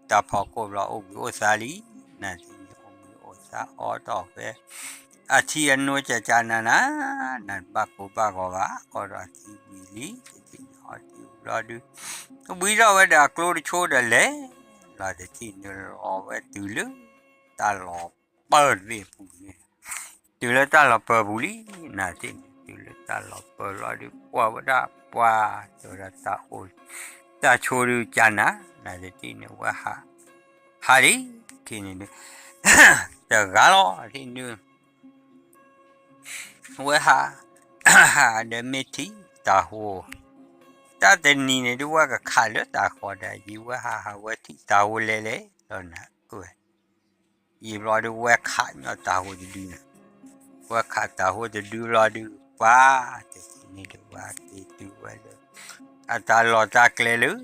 တၢ်ဖီခိၣ်ဘျီ အိၣ်ဘှံးအိၣ်သါလံ နတထံၣ်န့ၣ် အိၣ်ဘှံးအိၣ်သါအီၣ်ထီၣ်ဝဲ အထံအနိကကနၤနၤ နတဘၣ်ကိၢ်ဘၣ်ဂီၤဘၣ် အီၣ်ဒီးအထံဝံၤလံ တထံၣ်န့ၣ်အီထံဝံၤဘျီဒုး ဝံထီၣ်ဝဲဒီးအကျိတဆိဒီးလဲၤ လီၤတထံၣ်န့ၣ်လီၤဝဲတုၤလၢ တၢ်လီၤပၢၢ်တဘ့ၣ်အပူၤန့ၣ် တုၤလၢတၢ်လီၤပၢၢ်ပူၤလံ နတထံၣ်န့ၣ် တုၤလၢတၢ်လီၤပၢၢ်လီၤဒုး ကွၢ်ဝဲဒၣ်ပှၤ တဲဝဲဒၣ်တၢ်အိၣ် တၢ်ဆိဒုးကနၤ နတထံၣ်န့ၣ် ဝဲဟး ဟးလံ ထံၣ်န့ၣ်ဒုး တဂၤလီၤ ထံၣ်န့ၣ်ဒုး ဝဲဟး ဟးဒီးမ့ၢ်ထံၣ်တၢ်ဟိ တၢ်တနံၤန့ၣ်ဒုး ဝဲကခးလၢတၢ်ဃီဒီး ယံာ်ဝဲဟးဟးဝဲထံၣ်တၢ်ဟိလဲၤလဲၤလီၤနၤ ယံာ်ဘျီဒုး ဝဲခးညီတၢ်ဟိတဒုန့ၣ် ဝဲခးတၢ်ဟိတဒုလီၤဒုး ပှၤ တထံၣ်န့ၣ်ဒုး ဝဲက့ၤတုၤဝဲလၢ အတၢ်လီၢ်တၢ်ကျဲလၢ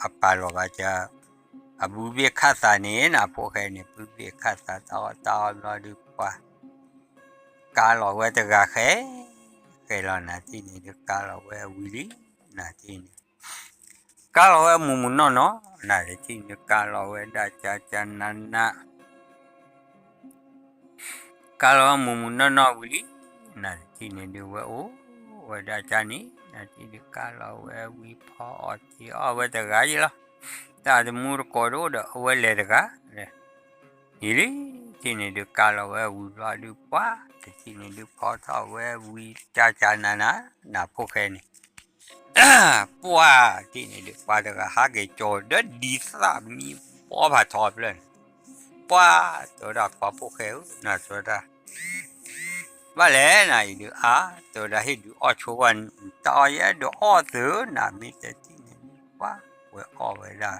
အပာ်လီၤဘၣ်က အဘုဘ့ၣ်ခးသးန့ၣ် နဖိၣ်ဃဲန့ၣ် ဘုဘ့ၣ်ခးသးတၢ်အီၣ်တၢ်အီဘျီဒုး ပှၤ ကါလီၤဝဲတဂၤဃဲ ဃဲလီၤ နတထံၣ်န့ၣ်ဒုး ကါလီၤဝဲအဝံၤလံ နတထံၣ်န့ၣ် ကါလီၤဝဲမုၢ်မုၢ်နီၢ်နီၢ် နတထံၣ်န့ၣ် ကါလီၤဝဲဒၣ်ကကနန ကါလီၤဝဲမုၢ်မုၢ်နီၢ်နီၢ်ဝံၤလံ နတထံၣ်န့ၣ်ဒုး ဝဲအိၣ်ဝဲဒၣ်ကန့ၣ် နတထံၣ်ဒုး ကါလီၤဝဲဝံၤဖီအီၣ်တ့ၤအီၣ်ဝဲတဂၤယ့လီၤ တၢ်တမူတကိးတအိၣ်ဒီး အဝဲလဲၤတဂၤ ယံာ်လံ ထံၣ်န့ၣ်ဒုး ကါလီၤဝဲဝံၤဘျီဒုး ပှၤ တထံၣ်န့ၣ်ဒုး ဖီထီၣ်ဝဲဝံၤ ကကနန နဖိၣ်ဃဲန့ၣ် ပှၤ ထံၣ်န့ၣ်ဒုး ပှၤတဂၤဟးက့ၤကၠီၤဒီးဒ်သၣ်မံဘီဖးထီဖျၢၣ်န့ၣ် ပှၤ တဲဝဲဒၣ်ခွါဖိၣ်ဃဲဧၢ နတဲဝဲဒၣ် ဘၣ်လဲၣ်နအံၤဒုး အါ တဲဝဲဒၣ်ဟ့ၣ်ဒုးအီၣ်ဆိဝဲ တၢ်အီၣ်ယဲဒုးအီၣ်သု နမ့ၢ်တထံၣ်န့ၣ်ဒုး ပှၤ ဝဲအီၣ်ဝဲဒၣ်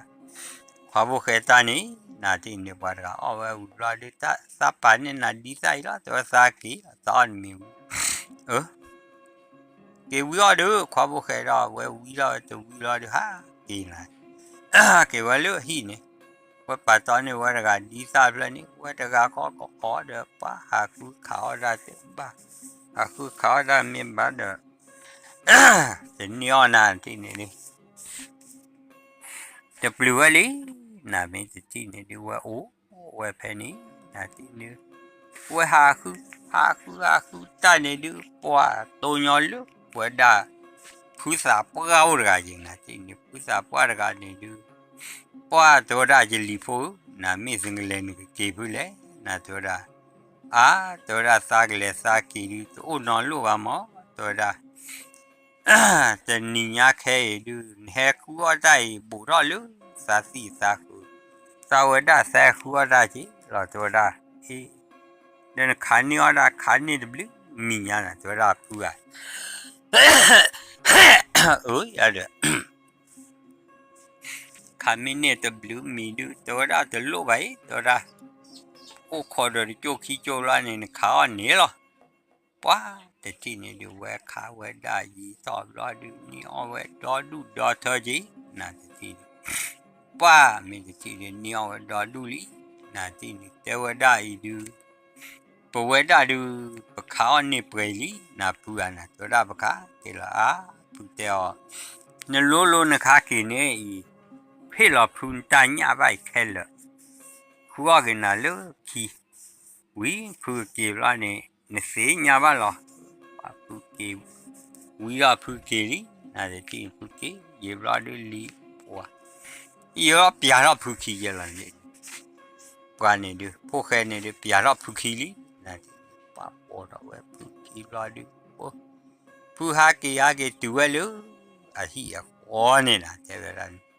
ခွါဖိၣ်ဃဲတၢ်န့ၣ် နထံၣ်န့ၣ် ပှၤတဂၤအီၣ်ဝဲဝံၤဘျီဒုး တၢ်သးပာ်န့ၢ်နၤဒ်သၣ်အံၤလီၤ တဲဝဲသးက့ၤ တၢ်အီၣ်နမံၤဝံၤ အၢ က့ၤဝံအီၣ်ဒုး ခွါဖိၣ်ဃဲဒီး ဝဲဝံလီၤဝဲတဝံလီၤဒုး ဟးက့ၤနၤ က့ၤဝဲလၢအဟံၣ်န့ၣ် ဝဲပာ်တီန့ၢ်ဝဲတဂၤဒ်သၣ်ဖျၢၣ်န့ၣ် ဝဲတဂၤဃီကအီၣ်ဒီး ပှၤဟးဃုခးအီၣ်တၢ်တဘၣ် ဟးဃုခးအီၣ်တၢ်မ့ၢ်ဘၣ်ဒီး တန့ၢ်အီၣ်နၤထံၣ်န့ၣ်ဒုး တပျုၤဝဲလံ, နမ့ၢ်တထံၣ်န့ၣ်ဒုး ဝဲအိၣ်ဝဲဖဲန့ၣ်, နထံၣ်န့ၣ် ဝဲဟးဃု ဟးဃုဟးဃုတၢ်န့ၣ်ဒုး ပှၤတိၢ်ညီလၢပဝဲဒၣ် ဖုသးပှၢ်အိၣ်တဂၤယဲၢ် နထံၣ်န့ၣ် ဖုသးပှၢ်တဂၤန့ၣ်ဒုး ပှၤတဲဝဲဒၣ် ယလံၤဖိဧၢ, နမ့ၢ်သကလဲၤနကက့ၤဖုလဲၣ်, နတဲဝဲဒၣ်, အါ တဲဝဲဒၣ် သးကလဲၤသးက့ၤဒုး တအိၣ်နီတလီၢ်ဘၣ်မး, တဲဝဲဒၣ် တနံၤညါခဲအံၤဒုး နဟဲဃုအီၣ်တၢ်အံၤ ဘူးထီၣ်လၢသးသံၣ်သးဃုာ်, သးဝဲဒၣ်သးဃုအီၣ်တၢ်က့ၤလီၤ တဲဝဲဒၣ်, အ့ ဒီးနခးန့ၢ်အီၣ်တၢ် ခးန့ၢ်တဘျုးမံၤညါနၤ တဲဝဲဒၣ်ဖုဂၤ အၢ ယဒီး ခးမ့ၢ်န့ၢ်တဘျုးမံၤဒုး တဲဝဲဒၣ်တလိၣ်ဘၣ်အံၤ တဲဝဲဒၣ်, အိၣ်ခိးဒီးတကၠိၢ်ခံကၠိၢ်ဘျီန့ၣ် နခးအီၣ်န့ၣ်လီၤ. ပှၤတထံၣ်န့ၣ်ဒုး ဝဲခးဝဲဒၣ်ယံာ်ထီၣ်ဘျီဒုး န့ၢ်အီၣ်ဝဲဒီဒူၣ်ဒီထၢက့ၤ နတထံၣ်န့ၣ်, ပှၤမ့ၢ်တထံၣ်န့ၣ် န့ၢ်အီၣ်ဝဲဒီဒူၣ်လံ, နတထံၣ်န့ၣ် တဲဝဲဒၣ်အံၤဒုး ပဝဲဒၣ်ဒုး ပခးအီၣ်န့ၢ်ပှဲၤလံ နဖုဂၤနၤ တဲဝဲဒၣ်ပခးက့ၤလီၤ အါ ဖုတဲအီၤ, နလိလိနခးက့ၤန့ၣ်အံၤ ဟ့ၣ်လီၤဖုနတၢ်ညၣ်ဘၣ်အံၤခဲလၢာ်, ဃုအီၣ်က့ၤနၤလၢခံ ဝံၤဖုက့ၤဘျီန့ၣ် နသ့ၣ်ညါဘၣ်လီၤ, ဖုက့ၤ ဝံၤဒီးဖုက့ၤလံ နတထံၣ်ဖုက့ၤ ယံာ်ဘျီဒုးလံပှၤ ယံာ်ဘျီပျးထီၣ်ဖုခံယဲလီၤန့ၣ်, ပှၤန့ၣ်ဒုး ဖိၣ်ဃဲန့ၣ်ဒုး ပျးထီၣ်ဖုခံလံ, နတထံၣ်ပှၤပိာ်ထီၣ်ဝဲဖုခံဘျီဒုး ဖုဟးက့ၤဟးက့ၤတုၤဝဲလၢ အဟံၣ်အဃီန့ၣ်နၤ တဲဝဲဒၣ်န့ၣ်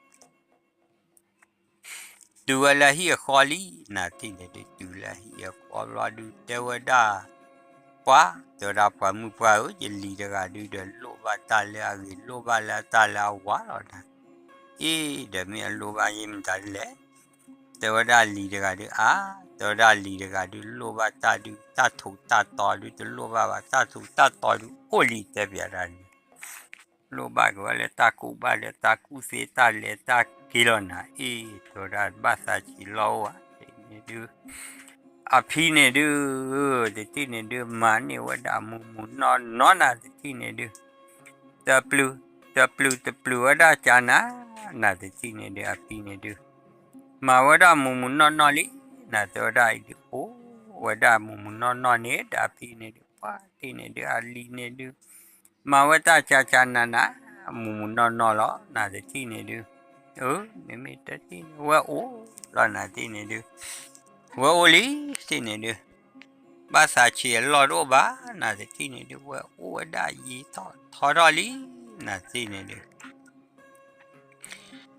တုၤဝဲလၢဟံၣ်အဃီလံ နတထံၣ်န့ၣ်ဒုး တုၤလၢဟံၣ်အဃီဘျီဒုး တဲဝဲဒၣ် ပှၤ တဲဝဲဒၣ်ပှၤမုၣ်ပှၢ်ဧၢ ယလံၤတဂၤဒုးဒီး လိၣ်ဘၣ်တၢ်လၢအဂ့ၤ လိၣ်ဘၣ်လၢတၢ်လၢအဝါလီၤနၤ, အ့ ဒီးမ့ၢ်အလိၣ်ဘၣ်ယဲမတၤဒ်လဲၣ်, တဲဝဲဒၣ်လံၤတဂၤဒုး အါ တဲဝဲဒၣ်လံၤတဂၤဒုး လိၣ်ဘၣ်တၢ်ဒုး တၢ်ထူးတၢ်တီၤဒုး တလိၣ်ဘၣ်ဘၣ် တၢ်ထူးတၢ်တီၤဒုး အိၣ်လံ တဲပျးဒၣ်န့ၣ် လိၣ်ဘၣ်က့ၤဝဲလၢတၢ်ကူၣ်ဘၣ်လၢတၢ်ကူၣ်သ့တၢ်လဲၤတၢ်က့ၤလီၤနၤ အ့ တဲဝဲဒၣ်ဘၣ်သးဆံးလီၤအိၣ်ဧါ န့ၣ်ဒုး အဖံန့ၣ်ဒုး တထံၣ်န့ၣ်ဒုး မၤန့ၢ်ဝဲဒၣ်မူးမူးနီၢ်နီၢ်နၤ တထံၣ်န့ၣ်ဒုး တပျုၤ တပျုၤတပျုၤဝဲဒၣ်ကၢနၤ နၤတထံၣ်န့ၣ်ဒုး အဖံန့ၣ်ဒုး မၤဝဲဒၣ်မူးမူးနီၢ်နီၢ်လံ နၤ တဲဝဲဒၣ်အံၤဒုး အိၣ်ဝဲဒၣ်မူးမူးနီၢ်နီၢ်န့ၣ် ဒီးအဖံန့ၣ်ဒုး ပှၤတထံၣ်န့ၣ်ဒုး အလံၤန့ၣ်ဒုး မၤဝဲတၢ်ကၢကၢနၤနၤ မူးမူးနီၢ်နီၢ်လီၤ နၤတထံၣ်န့ၣ်ဒုး အၢ မ့မ့ၢ်တထံၣ်န့ၣ် ဝဲအိၣ်လီၤ နၤတထံၣ်န့ၣ်ဒုး ဝဲအိၣ်လံ တထံၣ်န့ၣ်ဒုး ဘၣ်သးဆံးအလီၢ်တအိၣ်ဘၣ် နၤတထံၣ်န့ၣ်ဒုး ဝဲအိၣ်ဝဲဒၣ်ယံာ်ထီၣ်ထီထီၣ်လံ နၤတထံၣ်န့ၣ်ဒုး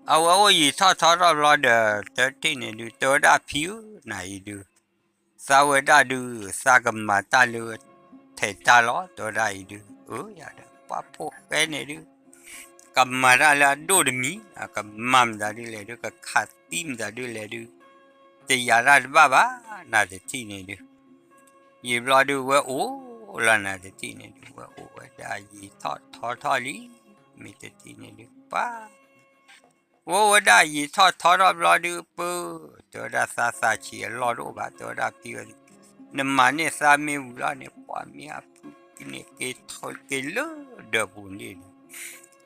အဝဲအိၣ်ယံာ်ထီၣ်ထီထီၣ်ဘျီဒီး တထံၣ်န့ၣ်ဒုး တဲဝဲဒၣ်ဖံဧၢ နၤအံၤဒုး သးဝဲဒၣ်ဒုး သးကမၤတၢ်လၢထဲးတၢ်လီၤ တဲဝဲဒၣ်အံၤဒုး အၢယၤဒီး ပှၤဖိၣ်ဃဲန့ၣ်ဒုး ကမၤတၢ်လၢအဒိၣ်တမံၤ ကမၤမတၤဒုးလဲၣ်ဒုး ကခးသံမတၤဒုးလဲၣ်ဒုး တယာ်တၢ်တဘၣ်ဘၣ် နၤတထံၣ်န့ၣ်ဒုး ယံာ်ဘျီဒုး ဝဲအိၣ်လီၤ နၤတထံၣ်န့ၣ်ဒုး ဝဲအိၣ်ဝဲဒၣ်ယံာ်ထီၣ်ထီထီၣ်လံ မ့ၢ်တထံၣ်န့ၣ်ဒုး ပှၤ ဝဲအိၣ်ဝဲဒၣ်ယံာ်ထီၣ်ထီထီၣ်ဘျီဒုး ပၢ တဲဝဲဒၣ်သးသးဆံးအလီၢ်တအိၣ်ဘၣ် တဲဝဲဒၣ်ဖံဝဲ နမၤန့ၢ်သးမ့ၢ်ဝံၤလီၤန့ၣ် ပှၤမ့ၢ်အဖုကန့ၢ်က့ၤထီၣ်က့ၤလၢဒၢးပူၤန့ၣ်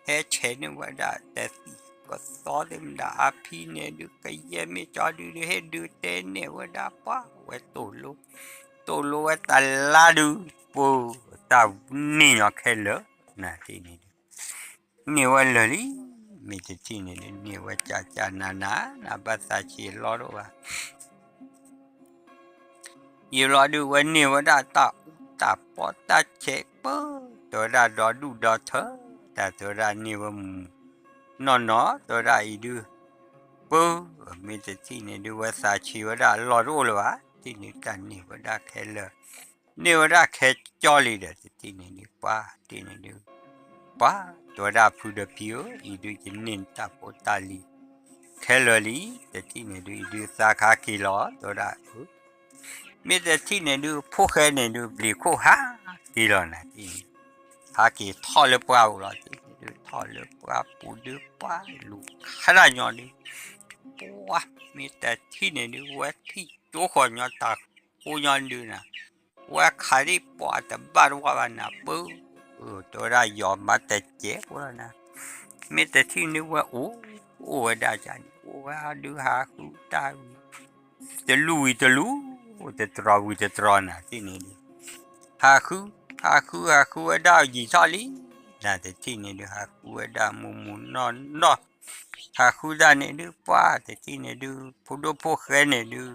ဟဲဆဲးန့ၢ်ဝဲဒၣ်တသံၣ်ကသီသ့ၣ်မတၤ အဖံန့ၣ်ဒုး ကယဲၢ်မ့ၢ်ကၠီဒုး ဟ့ၣ်ဒုးတဲန့ၢ်ဝဲဒၣ် ပှၤဝဲတိၢ်လိ တိၢ်လိဝဲတလါဒုး ပၢ တၢ်န့ၢ်ညီခဲလၢာ် နၤတထံၣ်န့ၣ်ဒုး န့ၢ်ဝဲလၢာ်လံ မ့ၢ်တထံၣ်န့ၣ်ဒုး န့ၢ်ဝဲကၢကၢနၤနၤ နၤဘၣ်သးဆံးအလီၢ်တအိၣ်ဘၣ် ယံာ်ဘျီဒုး ဝဲန့ၢ်ဝဲဒၣ်တၢ်အူတၢ်ပီတၢ်ဆဲးပၢ တဲဝဲဒၣ်ဒီဒူၣ်ဒီထၢ တၢ်တဲဝဲဒၣ်န့ၢ်ဝဲမူးမူးနီၢ်နီၢ် တဲဝဲဒၣ်အံၤဒုး ပၢ မ့ၢ်တထံၣ်န့ၣ်ဒုး ဝဲသးဆံးဝဲဒၣ်အလီၢ်တအိၣ်လၢၤဘၣ် တထံၣ်န့ၣ်တၢ်န့ၢ်ဝဲဒၣ်ခဲလၢာ် န့ၢ်ဝဲဒၣ်ခဲကၠီလံဒီး တထံၣ်န့ၣ်ဒုး ပှၤတထံၣ်န့ၣ်ဒုး ပှၤ တဲဝဲဒၣ်ဖုဒီးဖံဧၢ အံၤဒုးယန့ၢ်နတၢ်ဖိတၢ်လံၤ ခဲလၢာ်လံ တထံၣ်န့ၣ်ဒုး အံၤဒုးသးခါက့ၤလီၤ တဲဝဲဒၣ် မ့ၢ်တထံၣ်န့ၣ်ဒုး ဖိၣ်ဃဲန့ၣ်ဒုး ဘျံးခိၣ်ဟးက့ၤလီၤနၤ ဟးက့ၤထီၣ်လၢပှၢ်ပူၤလီၤ တထံၣ်န့ၣ်ဒုး ထီၣ်လၢပှၢ်ပူၤဒုး ပှၤလူၤခါတၢ်ညီဒုး ပှၤ မ့ၢ်တထံၣ်န့ၣ်ဒုး ဝဲထံၣ်ကၠိဃီညီတၢ်ဃိညီဒုးနၤ ဝဲခးဒံးပှၤတဘၣ်တဝါဘၣ်နၤ ပၢ တဲဝဲဒၣ်ယီၤမၤတစဲးဖိလီၤနၤ မ့ၢ်တထံၣ်န့ၣ်ဝဲအိၣ်, အိၣ်ဝဲဒၣ်ကန့ၣ် အိၣ်ဝဲဒုးဟးဃုတၢ်ဝံၤ တလူၢ်ဝံၤတလူၢ်, တတြီၤဝံၤတတြီၤ နၤတထံၣ်န့ၣ်ဒုး ဟးဃု, ဟးဃု ဟးဃုဝဲဒၣ်ယံာ်ထီၣ်လံ, နၤတထံၣ်န့ၣ်ဒုး ဟးဃုဝဲဒၣ်မုၢ်မုၢ်နီၢ်နီၢ်, ဟးဃုတၢ်န့ၣ်ဒုး ပှၢ်တထံၣ်န့ၣ်ဒုး ဖိဒိၣ်ဖိၣ်ဃဲန့ၣ်ဒုး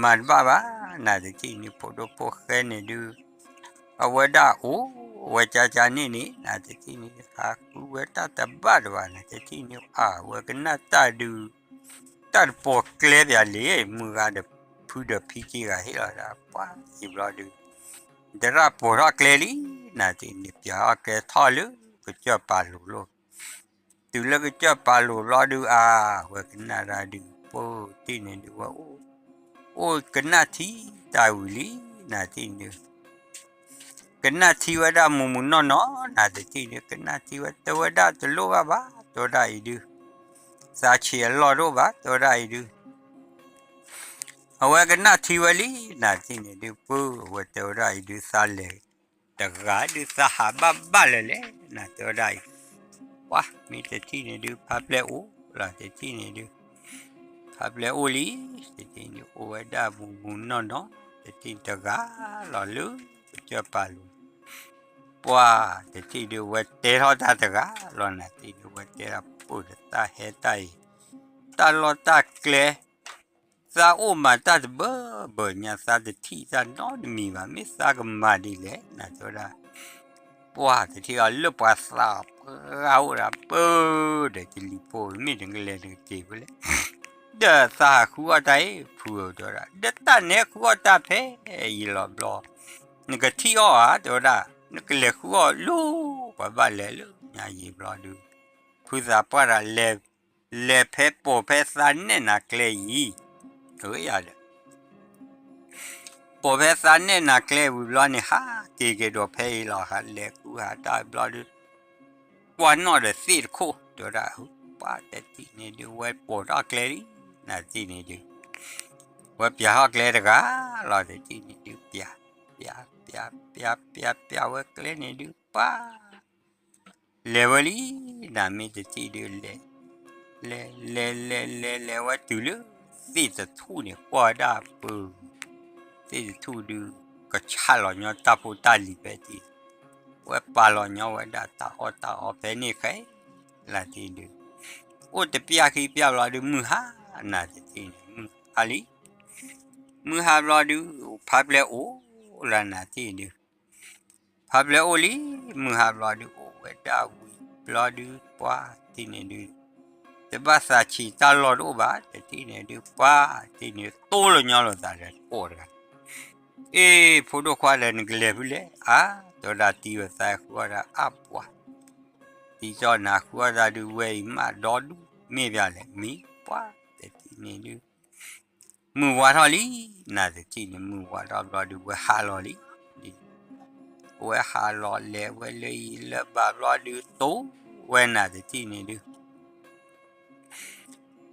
မၤတဘၣ်ဘၣ်, နၤတထံၣ်န့ၣ် ဖိဒိၣ်ဖိၣ်ဃဲန့ၣ်ဒုး အဝဲဒၣ်အိၣ်ဝဲကၢ်ကၢ်န့ၣ်န့ၣ် နၤတထံၣ်န့ၣ် ဟးဃုဝဲတၢ်တဘၣ်တဘၣ် နၤတထံၣ်န့ၣ် အဝဲကနၣ်တၢ်ဒုး တၢ်တပိာ်ကျဲပၠးလံ, မုၢ်ဂၤဒီးဖုဒီးဖံက့ဂၤဟ့ၣ်လီၤဒၣ် ပှၢ်ယံာ်ဘျီဒုး တရၣ်ပိာ်ထီၣ်ကျဲလံ, နၤတထံၣ်န့ၣ် ပၠးထီၣ်ကျဲထီၣ်လၢကစၢၢ်ပာ်လိၤလီၤ. တုၤလၢကစၢၢ်ပာ်လိၤဘျီဒုး အဝဲကနၣ်တၢ်ဒုး ပှၢ်တထံၣ်န့ၣ်ဒုး ဝဲအိၣ်, အိၣ်ကနၣ်ထံတၢ်ဝံၤလံ, နၤတထံၣ်န့ၣ်ဒုး ကနၣ်ထံဝဲဒၣ်မုၢ်မုၢ်နီၢ်နီၢ်, နၤတထံၣ်န့ၣ် ကနၣ်ထံဝဲတဝဲဒၣ်တလိၣ်ဘၣ်ဘၣ် တဲဝဲဒၣ်အံၤဒုး, သးဆံးအလီၢ်တအိၣ်ဘၣ် တဲဝဲဒၣ်အံၤဒုး အဝဲကနၣ်ထံဝဲလံ, နၤတထံၣ်န့ၣ်ဒုး ပှၢ်ဝဲတဲဝဲဒၣ်အံၤဒုး သးလဲၤတဂၤဒုး သးဟးဘၣ်ဘၣ်လၢၤလဲၣ် နၤတဲဝဲဒၣ်အံၤ, ပှၢ်မ့ၢ်တထံၣ်န့ၣ်ဒုး ဖးပျဲၢ်အိၣ်လီၤ တထံၣ်န့ၣ်ဒုး ဖးပျဲၢ်အိၣ်လံ, တထံၣ်န့ၣ်အိၣ်ဝဲဒၣ်မုၢ်မုၢ်နီၢ်နီၢ်, တထံၣ်တဂၤလီၤလၢကစၢၢ်ပာ်လိၤ, ပှၢ်တထံၣ်ဒုးဝဲတဲထီၣ်တၢ်တဂၤလီၤ, နၤတထံၣ်န့ၣ်ဝဲတဲဒၣ် ပှၢ်ဒီးသးဟဲတၢ်အံၤ တၢ်လီၢ်တၢ်ကျဲ သးအိၣ်မၤတၢ်တဘၢဘၢညါ သးတထံၣ်တၢ်နီတမံၤဘၣ်, မ့ၢ်သးကမၤဒ်လဲၣ် နၤတဲဝဲဒၣ်, ပှၢ်တထံၣ်အီၤလၢပှၤသးပှၢ်အိၣ်ဒၣ်ပၢၢ်ဒီးကလံၤဖိ မ့ၢ်နကလဲၤနကက့ၤဖဲလဲၣ်, ဒီးသးဟးဃုအီၣ်တၢ်အံၤ ဖုဧၢ တဲဝဲဒၣ်, ဒီးတၢ်နဲဃုအီၣ်တၢ်ဖဲအံၤလီၤဘျီ, နကထံၣ်အီၣ်ဧါ တဲဝဲဒၣ်, နကလဲၤဃုအီၣ်လၢပှၤဘၣ်လဲၤလၢညါယံာ်ဘျီဒုး, ဖုသးပှၢ်တဂၤလဲၤ လဲၤဖဲပိာ်ဖဲသးနဲၣ်နၤကျဲအံၤ, အဝဲယၤဒီး ပိာ်ဖဲသးနဲၣ်နၤကျဲဝံၤဘျီန့ၣ် ဟးက့ၤက့ၤဒီးဖဲအံၤလီၤ, ဟးလဲၤဃုဟးတၢ်ဘျီဒုး, ကွၢ်နီၣ်ဒီးသ့ၣ်တခိၣ် တဲဝဲဒၣ်, ပှၢ်တထံၣ်န့ၣ်ဒုး ဝဲပိာ်ထီၣ်ကျဲလံ, နၤတထံၣ်န့ၣ်ဒုး, ဝဲပၠးထီၣ်ကျဲတဂၤလီၤ, တထံၣ်န့ၣ်ဒုး ပၠး, ပၠး, ပၠး, ပၠး, ပၠးဝဲကျဲန့ၣ်ဒုး ပှၢ် လဲၤဝဲလံ, နၤမ့ၢ်တထံၣ်ဒုး လဲၤ, လဲၤ, လဲၤ, လဲၤ, လဲၤ, လဲၤဝဲတုၤလၢ သ့ၣ်တထူၣ်န့ၣ် ကွၢ်ဝဲဒၣ်ပၢၢ်, သ့ၣ်တထူၣ်ဒုး ကဆၣ်လီၤညီတၢ်ဖိတၢ်လံၤဖဲတံၢ်, ဝဲပာ်လီၤညီဝဲဒၣ်တၢ်အီၣ်တၢ်အီဖဲန့ၣ်ဃဲ, လၢတံၢ်ဒုး, အိၣ်တပျၢ်ခံပျၢ်ဘျီဒုး မုၢ်ဟါ, နၤတထံၣ်န့ၣ် မုၢ်ဟါလံ, မုၢ်ဟါဘျီဒုး ဖးပျဲၢ်အိၣ်လၢနၤတထံၣ်ဒုး ဖးပျဲၢ်အိၣ်လံ, မုၢ်ဟါဘျီဒုး အိၣ်ဝဲဒၣ်ဝံၤဘျီဒုး ပှၢ်တထံၣ်န့ၣ်ဒုး, တဘၣ်သးဆံးတၢ်လီၢ်တအိၣ်ဘၣ်, တထံၣ်န့ၣ်ဒုး ပှၢ်တထံၣ်န့ၣ် တိၢ်လီၤညီလိာ်သးဒီးတကိးတဂၤ, အ့ ဖိဒိၣ်ခွါဒီး နကလဲၤဖုလဲၣ်, အါ, တဲဝဲဒၣ်တံၤဝဲသးဃုအီၣ်တၢ်အါပှၢ်, တံၤကၠီနၤဃုအီၣ်တၢ်ဒုးဝဲအံၤမးဒီဒူၣ် မ့ၢ်ပၠးလဲၣ် မ့ၢ်ပှၢ်တထံၣ်န့ၣ်ဒုး မုၢ်ဝါထီၣ်လံ, နၤတထံၣ်န့ၣ် မုၢ်ဝါထီၣ်ဘျီဒုး ဝဲဟးလီၤလံ, ဝဲဟးလီၤလဲၤဝဲလၢအံၤလၢဘၣ်ဘျီဒုး တိၢ်ဝဲနၤတထံၣ်န့ၣ်ဒုး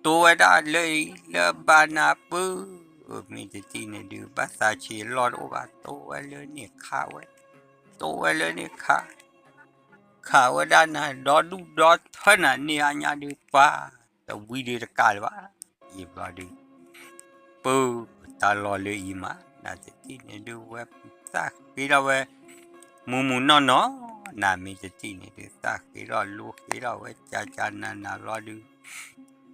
တိၢ်ဝဲဒၣ်လၢအံၤလၢဘၣ်နၤပၢၢ်, မ့ၢ်တထံၣ်န့ၣ်ဒုး ဘၣ်သးဆံးလီၢ်တအိၣ်ဘၣ် တိၢ်ဝဲလၢန့ၣ်ခးဝဲ, တိၢ်ဝဲလၢန့ၣ်ခး ခးဝဲဒၣ်နၤ ဒီဒူၣ်ဒီထၢနၤန့ၢ်အါညါဒုး ပှၢ်တဝံၤဒုးတကးလၢၤဘၣ်, ယံာ်ဘျီဒုး ပၢၢ်တၢ်လီၢ်လၢအံၤမး နၤတထံၣ်န့ၣ်ဒုး ဝဲသးဃ့ထီၣ်ဝဲ မုၢ်မုၢ်နီၢ်နီၢ်, နၤမ့ၢ်တထံၣ်န့ၣ်ဒုး သးဃ့ထီၣ်လိဃ့ထီၣ်ဝဲ ကၢ်ကၢ်နၤနၤဘျီဒုး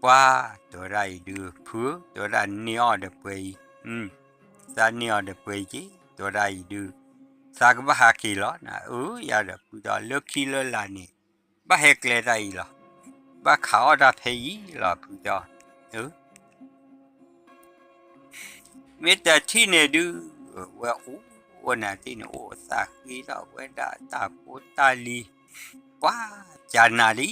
ပှၢ်တဲဝဲဒၣ်အံၤဒုး ဖုဧၢ တဲဝဲဒၣ်န့ၢ်အီၣ်ဒီးပှဲၤအံၤ, သးန့ၢ်အီၣ်ဒီးပှဲၤအံၤက့ၤ တဲဝဲဒၣ်အံၤဒုး သးကဘၣ်ဟးက့ၤလီၤနၤ, အၢ ယၤဒီးဖုကၠီ လၢခံလၢလာ်န့ၣ် ဘၣ်ဟဲကျဲတၢ်အံၤလီၤ, ဘၣ်ခးအီၣ်တၢ်ဖဲအံၤလီၤ ဖုကၠီ, အၢ မ့ၢ်တထံၣ်န့ၣ်ဒုး ဝဲအိၣ်ဝဲနၤတထံၣ်န့ၣ် အိၣ်သးဃ့ထီၣ်ဝဲဒၣ်တၢ်ဖိတၢ်လံၤ, ပှၢ်ကၢ်နၤလံ,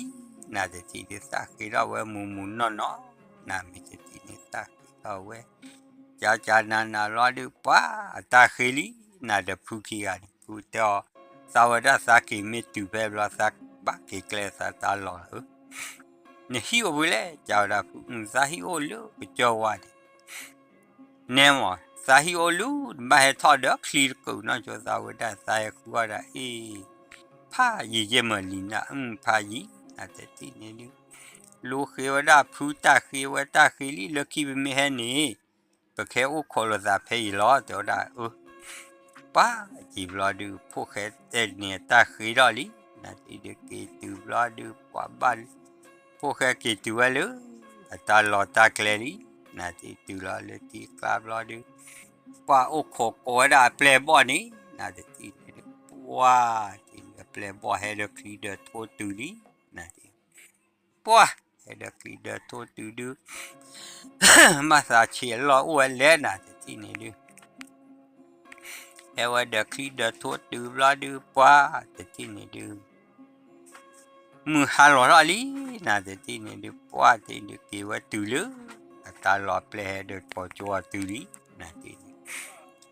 နၤတထံၣ်ဒုးသးဃ့ထီၣ်ဝဲမုၢ်မုၢ်နီၢ်နီၢ်, နၤမ့ၢ်တထံၣ်န့ၣ်သးဃ့ထီၣ်ဝဲ ကၢ်ကၢ်နၤနၤလီၤဒုး ပှၢ်တၢ်ဃ့လံ, နၤဒီးဖုခံဂၤန့ၣ် ဖုတဲအီၤ, သးဝဲဒၣ်သးက့ၤမ့ၢ်တုၤဖဲဘျီ သးဘၣ်က့ၤကျဲသးတၢ်လီၢ်ဧၢ နဟံၣ်အိၣ်ဖဲလဲၣ် ကၢ်ဝဲဒၣ်ဖု, သးဟံၣ်အိၣ်လၢကစၢၢ်ဝါန့ၣ်, နဲမး သးဟံၣ်အိၣ်လၢ နဘၣ်ဟဲထီၣ်ဒီးချံတကုာ်နီၢ်ကၠိ သးဝဲဒၣ်သးဟဲဃုအီၣ်ဒၣ်အ့ၣ်, ဖးယံာ်ယဲၢ်မၢလံၤနၤ, ဖးယံာ် နတထံၣ်န့ၣ်ဒုး, လူဃ့ဝဲဒၣ်ဖုတၢ်ဃ့ဝဲတၢ်ဃ့လံ လၢခံပမ့ၢ်ဟဲန့ၣ် ပကဟဲအိၣ်ခိးလိာ်သးဖဲအံၤလီၤ တဲဝဲဒၣ်အၢ ပှၤက့ၤဘျီဒုး ဖိၣ်ဃဲတဲန့ၣ်တၢ်ဃ့ထီၣ်လံ နတထံၣ်ဒုးက့ၤတုၤဘျီဒုး ပှၤဘၣ် ဖိၣ်ဃဲက့ၤတုၤဝဲလၢ အတၢ်လီၢ်တၢ်ကျဲလံ နတထံၣ်တုၤလီၤလၢထံကျါဘျီဒုး ပှၤအိၣ်ခိးကိးဝဲဒၣ်အပျဲၢ်ဘီၣ်န့ၣ် နတထံၣ်န့ၣ်ဒုး ပှၤထံၣ်ဒုးအပျဲၢ်ဘီၣ်ဟဲဒီးချံဒီးထိတုၤလံ နတထံၣ် ပှၤဟဲဒီးချံဒီးထိတုၤဒုး ဘၣ်သးဆံးအလီၢ်အိၣ်ဝဲလဲၣ် နတထံၣ်န့ၣ်ဒုး ဟဲဝဲဒီးချံဒီးထိတုၤဘျီဒုး ပှၤတထံၣ်န့ၣ်ဒုး မုၢ်ဟါလီၤထီၣ်လံ နတထံၣ်န့ၣ်ဒုး ပှၤထံၣ်ဒုးက့ၤဝဲတုၤလၢ အတၢ်လီၢ်ပျဲၢ်ဟဲဒီးပိာ်ကၠိအီၤတုၤလံ နတထံၣ်န့ၣ်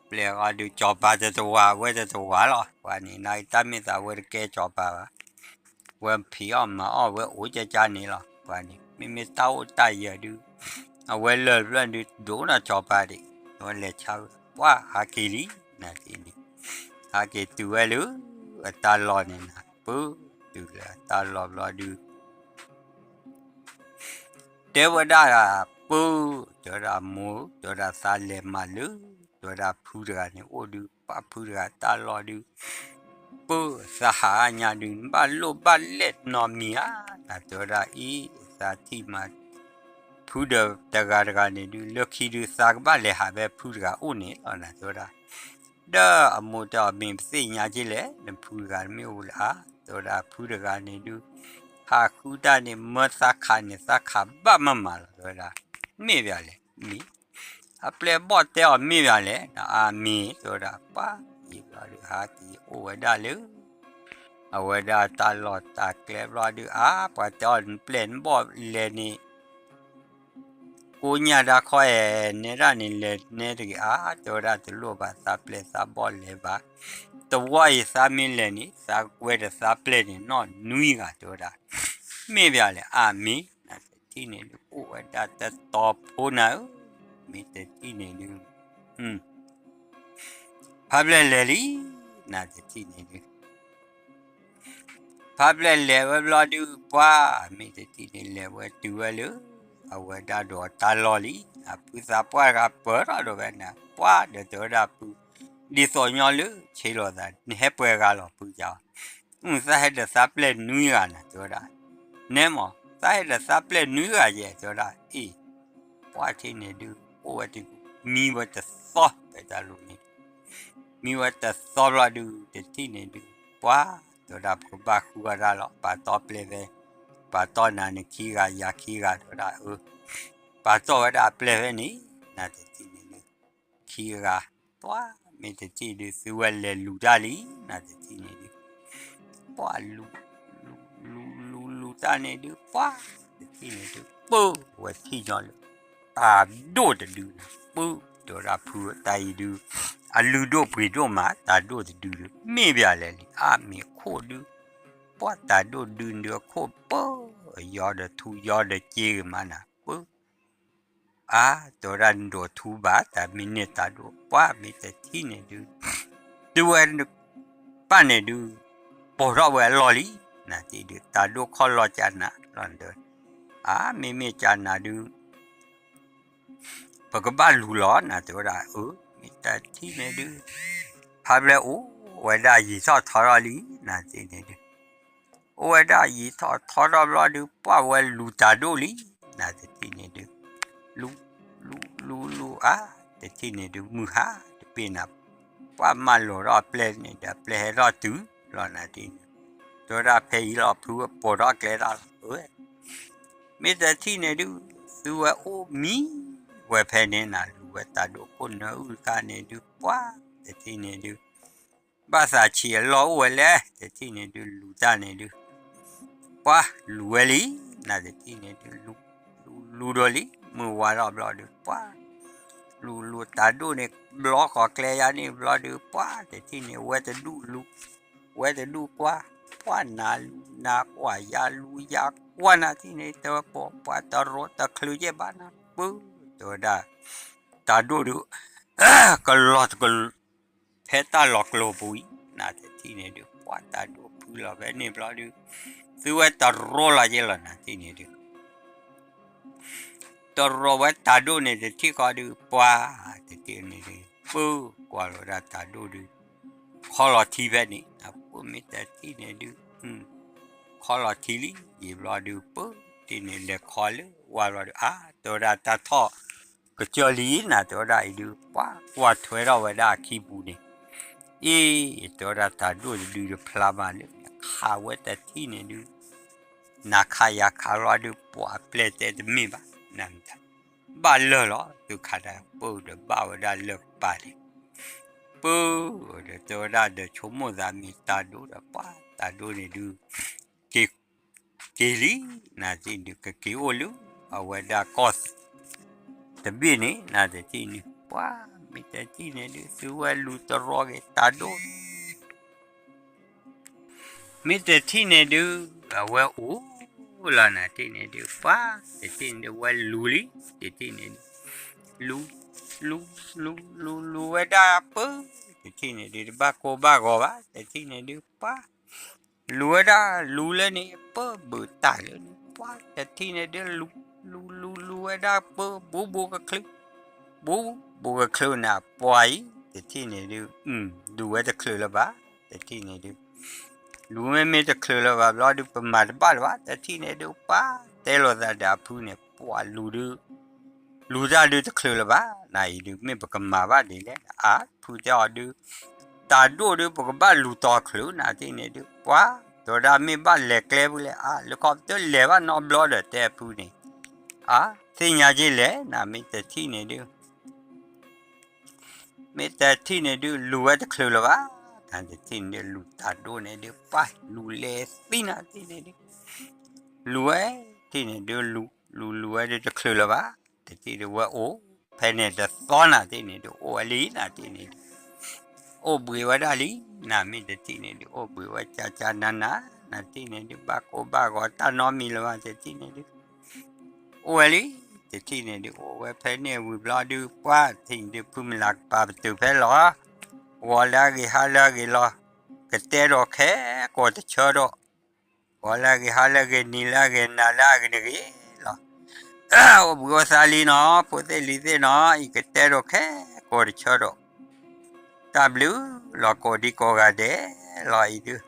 ပျဲၢ်ဃီဒုး စီၤပၤတတဝၤ အဝဲတတဝၤလီၤ ပှၤန့ၣ် နတၢ်မ့ၢ်သးဝဲတကဲစီၤပၤဘၣ် ဝဲဖံးအီၣ်မၤအီၣ်ဝဲအိၣ်ကၠၢကၠၢန့ၣ်လီၤ ပှၤန့ၣ် မ့မ့ၢ်တၢ်အိၣ်တၢ်ယၢၤဒုး အဝဲလၢာ်တဖျၢၣ်ဒုး ဒိၣ်နီၢ်စီၤပၤဒံး အဝဲလဲၤဆါဝဲ ပှၤဟးက့ၤလံ နတထံၣ်န့ၣ် ဟးက့ၤတုၤဝဲလၢ အတၢ်လီၢ်န့ၣ်နၤ ပၢ တုၤလၢအတၢ်လီၢ်ဘျီဒုး တဲဝဲဒၣ် ပၢ တဲဝဲဒၣ်မိၢ် တဲဝဲဒၣ်သးလဲၤမၤလၢ တဲဝဲဒၣ်ဖုတဂၤန့ၣ်အိၣ်ဒုး ပှၤဖုတဂၤတၢ်လီၢ်ဒုး ပၢ သးဟးအါညါဒုး နဘၣ်လိၣ်ဘၣ်လဲၣ်နီတမံၤဧါ နတဲဝဲဒၣ်အံၤ သးထံၣ်မၤ ဖုဒီးတဂၤတဂၤန့ၣ်ဒုး လၢခံဒုး သးကဘၣ်လဲၤဟးဖဲဖုတဂၤအိၣ်န့ၣ်လီၤ နတဲဝဲဒၣ် ဒီးအမိၢ်တဲအီၤ မ့ၢ်ပသ့ၣ်ညါက့လဲၣ် နဖုတဂၤမ့ၢ်အိၣ်လၢအါ တဲဝဲဒၣ်ဖုတဂၤန့ၣ်ဒုး ဟးဃုတၢ်န့ၣ် မၢသးခးန့ၣ် သးခးဘၣ်မးမးလီၤ တဲဝဲဒၣ် မ့ၢ်ဘၣ်လဲၣ် မ့ၢ် အပျဲၢ်ဘီၣ်တဲအီၤမ့ၢ်ဘၣ်လဲၣ် အါမ့ၢ် တဲဝဲဒၣ် ပှၤအံၤဘျီဒုး ဟးက့ၤအိၣ်ဝဲဒၣ်လၢ အဝဲဒၣ်တၢ်လီၢ်တၢ်ကျဲဘျီဒုး အါ ပှၤတဲအီၤ နပျဲၢ်နဘီၣ်လဲၤန့ၣ် ကိးညါတၢ်ခီအဲၣ် နဲဒၣ်န့ၣ် လဲၤနဲတဂ့ၤ အါ တဲဝဲဒၣ် တလိၣ်ဘၣ် သးပျဲၢ်သးဘီၣ်လဲၤဘၣ် တဝီအံၤသးမ့ၢ်လဲၤန့ၣ် သးကွဲဒီးသးပျဲၢ်န့ၣ် နီၢ်နွံဂၤ တဲဝဲဒၣ် မ့ၢ်ဘၣ်လဲၣ် အါမ့ၢ် နတထံၣ်န့ၣ်ဒုး အိၣ်ဝဲဒၣ်တတီၤဖိနၤဧၢ မ့ၢ်တထံၣ်န့ၣ်ဒုး ဖါပျဲၢ်လဲၤလံ နတထံၣ်န့ၣ်ဒုး ဖါပျဲၢ်လဲၤဝဲဘျီဒုး ပှၤမ့ၢ်တထံၣ်န့ၣ် လဲၤဝဲတုၤဝဲလၢ အဝဲဒၣ်ဒီးတၢ်လီၢ်လံ အဖုသးပှၢ်တဂၤပၢၢ်ထီၣ်ဒီးဝဲန့ၣ် ပှၤဒီးတဲဝဲဒၣ်ဖု ဒ်သိးညီလၢဆ့လိာ်သး နဟဲပှဲၤဂၤလီၤဖုကၠီ အုၣ် သးဟဲဒီးသးပျဲၢ်နွံဂၤနၤ တဲဝဲဒၣ် နဲမး သးဟဲဒီးသးပျဲၢ်နွံဂၤယဲၢ် တဲဝဲဒၣ် အ့ၣ် ပှၤထံၣ်န့ၣ်ဒုး အိၣ်ဝဲတ မံဝဲတသီ ဖဲတၢ်လိၤန့ၣ် မံဝဲတသီဘျီဒုး တထံၣ်န့ၣ်ဒုး ပှၤ တဲဝဲဒၣ် ပကဘၣ်ဃုအီၣ်တၢ်လီၤ ပာ်တီပျဲၢ်ဖဲ ပာ်တီနၤန့ၣ်ခံဂၤ ယၤခံဂၤ တဲဝဲဒၣ် အၢ ပာ်တီဝဲဒၣ်အပျဲၢ်ဖဲန့ၣ် နတထံၣ်န့ၣ်ဒုး ခံဂၤ ပှၤမ့ၢ်တထံၣ်ဒုး သုဝဲလဲၤလူၤတၢ်လံ နတထံၣ်န့ၣ်ဒုး ပှၤလူၤ လူၤ လူၤ လူၤ လူၤတၢ်န့ၣ်ဒုး ပှၤတထံၣ်န့ၣ်ဒုး ပၢဝဲထံၣ်ညီလၢ တၢ်ဒိၣ်တဒုန့ၣ် ပၢ တဲဝဲဒၣ်ဖုတၢ်အံၤဒုး အလုၢ်ဒိၣ်ပှ့ၤဒိၣ်မး တၢ်ဒိၣ်တဒုဒုး မ့ၢ်ဘၣ်လဲၣ်လံ အါမ့ၢ်ခိၣ်ဒုး ပှၤတၢ်ဒိၣ်ဒုန့ၣ်အခိၣ်ပၢ ယီဒီးထူယီဒီးစ့ဂ့ၤမးနၤ ပၢ အါ တဲဝဲဒၣ်နဒိးထူဘၣ် တၢ်မ့ၢ်န့ၢ်တၢ်ဒိၣ် ပှၤမ့ၢ်တထံၣ်န့ၣ်ဒုး တုၤဝဲ ပၢ်န့ၣ်ဒုး ပိာ်ထီၣ်ဝဲအလီၢ်လံ နတထံၣ်ဒုး တၢ်ဒိၣ်ခီၣ်လီၢ်ကနၤလီၤ တဲဝဲ အါ မ့မ့ၢ်ကနၤဒုး ပကဘၣ်လူၤလီၤ နတဲဝဲဒၣ် အၢ မ့ၢ်တထံၣ်န့ၣ်ဒုး ဖါပျဲၢ်အိၣ်ဝဲဒၣ်ယံာ်ထီၣ်ထီထီၣ်လံ နတထံၣ်န့ၣ်ဒုး အိၣ်ဝဲဒၣ်ယံာ်ထီၣ်ထီထီၣ်ဘျီဒုး ပှၤဝဲလူၤတၢ်ဒိၣ်လံ နတထံၣ်န့ၣ်ဒုး လူၤ လူၤ လူၤ လူၤ အါ တထံၣ်န့ၣ်ဒုး မုၢ်ဟါတဘ့ၣ်နၤ ပှၤမၢလီၤထီၣ်အပျဲၢ်န့ၣ်ဒီး အပျဲၢ်ဟဲထီၣ်တုၤလီၤ နတထံၣ်န့ၣ် တဲဝဲဒၣ်ဖဲအံၤလီၤ ဖုပိာ်ထီၣ်ကျဲတၢ်လီၤ အၢ မ့ၢ်တထံၣ်န့ၣ်ဒုး သုဝဲအိၣ်မံဝဲဖဲန့ၣ်နၤ လူၤဝဲတၢ်ဒိၣ်ခိၣ်နၢအုၣ်တခါန့ၣ်ဒုး ပှၤတထံၣ်န့ၣ်ဒုး ဘၣ်သးဆံးအလီၢ်အိၣ်ဝဲလဲၣ် တထံၣ်န့ၣ်ဒုး လူၤတၢ်န့ၣ်ဒုး ပှၤလူၤဝဲလံ နတထံၣ်န့ၣ်ဒုး လူၤ လူၤ လူၤဒီးလံ မုၢ်ဝါထီၣ်ဘျီဒုး ပှၤ လူၤ လူၤတၢ်ဒိၣ်န့ၣ် ဘျီဃီၤကျဲယါန့ၣ်ဘျီဒုး ပှၤတထံၣ်န့ၣ် ဝဲတဒူၣ်လူၤ ဝဲတဒူၣ်ကွၢ် ပှၤနၤလူၤနၤကွၢ် ယၤလူၤယၤကွၢ် နတထံၣ်န့ၣ် တပှၤ ပှၤတရိတချုးယဲၢ်ဘၣ်နၤ ပၢ တဲဝဲဒၣ် တၢ်ဒိၣ်ဒုး ကလီၤတကလီၤ ဖဲတၢ်လီၤကျိၤပူၤအံၤ နတထံၣ်န့ၣ်ဒုး ပှၤတၢ်ဒိၣ်ဖုလီၤဖဲန့ၣ်ဘျီဒုး သုဝဲတရီလီၤယဲလီၤနၤတထံၣ်န့ၣ်ဒုး တရီဝဲတၢ်ဒိၣ်န့ၣ်တထံၣ်ဃီဒုး ပှၤတထံၣ်န့ၣ်ဒုး ပၢကွၢ်လီၤဝဲဒၣ်တၢ်ဒိၣ်ဒုး ခီလီၤထံဖဲန့ၣ် ပၢမ့ၢ်တထံၣ်န့ၣ်ဒုး ခီလီၤထံလံ ယံာ်ဘျီဒုး ပၢတထံၣ်န့ၣ် လဲၤခီလၢဝါဘျီဒုး အါ တဲဝဲဒၣ်တၢ်ထီၣ်ကစၢၢ်လံနၤ တဲဝဲဒၣ်အံၤဒုး ပှၤကွၢ်ထွဲထီၣ်ဝဲဒၣ်အခံပူၤန့ၣ် အ့ တဲဝဲဒၣ်တၢ်ဒိၣ်တဒုတဖျါမးလၢ ခးဝဲတထံၣ်န့ၣ်ဒုး နၤခးယၤခးလီၤဒုး ပှၤအပျဲၢ်တဲတမ့ၢ်ဘၣ် နမ့ၢ်တၢ် ဘၣ်လၢၢ်လီၤ သုခးတၢ်ပၢဒီးဘၣ်ဝဲဒၣ်လၢၢ်ကပၤန့ၣ် ပၢဒီးတဲဝဲဒၣ်ဒီးဆိကမိၣ်သးမ့ၢ်တၢ်ဒိၣ်ဒီး ပှၤတၢ်ဒိၣ်န့ၣ်ဒုး က့ၤ က့ၤလံ နၤတထံၣ်န့ၣ်ဒုး ကက့ၤအိၣ်လၢ အဝဲဒၣ်ကီၢ် တဘ့ၣ်န့ၣ် နၤတထံၣ်န့ၣ် ပှၤမ့ၢ်တထံၣ်န့ၣ်ဒုး သုဝဲလူၤတရီက့ၤတၢ်ဒိၣ် မ့ၢ်တထံၣ်န့ၣ်ဒုး အဝဲအိၣ်လီၤနၤတထံၣ်န့ၣ်ဒုး ပှၤတထံၣ်န့ၣ်ဒုး ဝဲလူၤလံ တထံၣ်န့ၣ်ဒုး လူၤ လူၤ လူၤ လူၤဝဲဒၣ်ပၢ တထံၣ်န့ၣ်ဒုး တဘၣ်ကိၢ်ဘၣ်ဂီၤဘၣ် တထံၣ်န့ၣ်ဒုး ပှၤ လူၤဝဲဒၣ်လူၤလၢန့ၣ် ပၢဘုးတၢ်လၢန့ၣ် ပှၤတထံၣ်န့ၣ်ဒုး လူၤ လူၤ လူၤ လူၤဝဲဒၣ်ပၢ ဘူးဘူးကချုး ဘူးဘူးကချုးန့ၣ် ပှၤအံၤ တထံၣ်န့ၣ်ဒုး လူၤဝဲတချုးလၢၤဘၣ် တထံၣ်န့ၣ်ဒုး လူၤမ့မ့ၢ်တချုးလၢၤဘၣ်ဘျီဒုး ပမၤတဘၣ်လၢၤဘၣ် တထံၣ်န့ၣ်ဒုး ပှၤတဲလိာ်သးဒီးအဖုန့ၣ် ပှၤလူၤဒုး လူၤတၢ်ဒုးတချုးလၢၤဘၣ် နၤအံၤဒုး မ့ၢ်ပကမၤဘၣ်ဒ်လဲၣ် အါဖုတဲအီၤဒုး တၢ်ဒိၣ်ဒုး ပကဘၣ်လူၤတီၤချုး နၤတထံၣ်န့ၣ်ဒုး ပှၤ တဲဝဲဒၣ်မ့ၢ်ဘၣ်လဲၤကျဲဖုလဲၣ် အါ လၢခီပတလဲၤဘၣ်နီတဘျီဒီး တဲအဖုန့ၣ် အါ သ့ၣ်ညါက့လဲၣ် နၤမ့ၢ်တထံၣ်န့ၣ်ဒုး မ့ၢ်တထံၣ်န့ၣ်ဒုး လူၤဝဲတချုးလၢၤဘၣ် နၤတထံၣ်န့ၣ်ဒုး လူၤတၢ်ဒိၣ်န့ၣ်ဒုး ပှၤ လူၤလဲၤသံ နၤတထံၣ်န့ၣ်ဒုး လူၤဝဲ တထံၣ်န့ၣ်ဒုး လူၤ လူၤလူၤဝဲဒုးတချုးလၢၤဘၣ် တထံၣ်ဒုးဝဲအိၣ် ဖဲန့ၣ်တသီ နၤတထံၣ်န့ၣ်ဒုး အိၣ်ဝဲလံ နၤတထံၣ်န့ၣ်ဒုး အိၣ်ဘှံးဝဲဒၣ်လံ နၤမ့ၢ်တထံၣ်န့ၣ်ဒုး အိၣ်ဘှံးဝဲကၠၢကၠၢနၤနၤ နၤတထံၣ်န့ၣ်ဒုး ဘၣ်ကိၢ်ဘၣ်ဂီၤတၢ်နီတမံၤလၢၤဘၣ် တထံၣ်န့ၣ်ဒုး အိၣ်ဝဲလံ တထံၣ်န့ၣ်ဒုး အိၣ်ဝဲဖဲန့ၣ်ဝံၤဘျီဒုး ပှၤတထံၣ်န့ၣ်ဒုး ဖုမုၢ်လၢ်ကပၤပတုာ်ဖဲလီၤ ဂီၤလၢအဂ့ၤ ဟါလၢအဂ့ၤလီၤ ကတဲဒိးခဲကိာ်တဆၢဒီး ဂီၤလၢအဂ့ၤ ဟါလၢအဂ့ၤ နံၤလၢအဂ့ၤ နၤလၢအဂ့ၤန့ၣ်ဂ့ၤလီၤ အိၣ်ဘှံးအိၣ်သါလံနီၤ ဖိသ့ၣ်လံၤသ့ၣ်နီၤ အံၤကတဲဒိးခဲကိာ်တဆၢဒီး တၢ်ဘျုးလီၤကိးဒံကိးဂၤဒဲးလီၤအံၤဒုး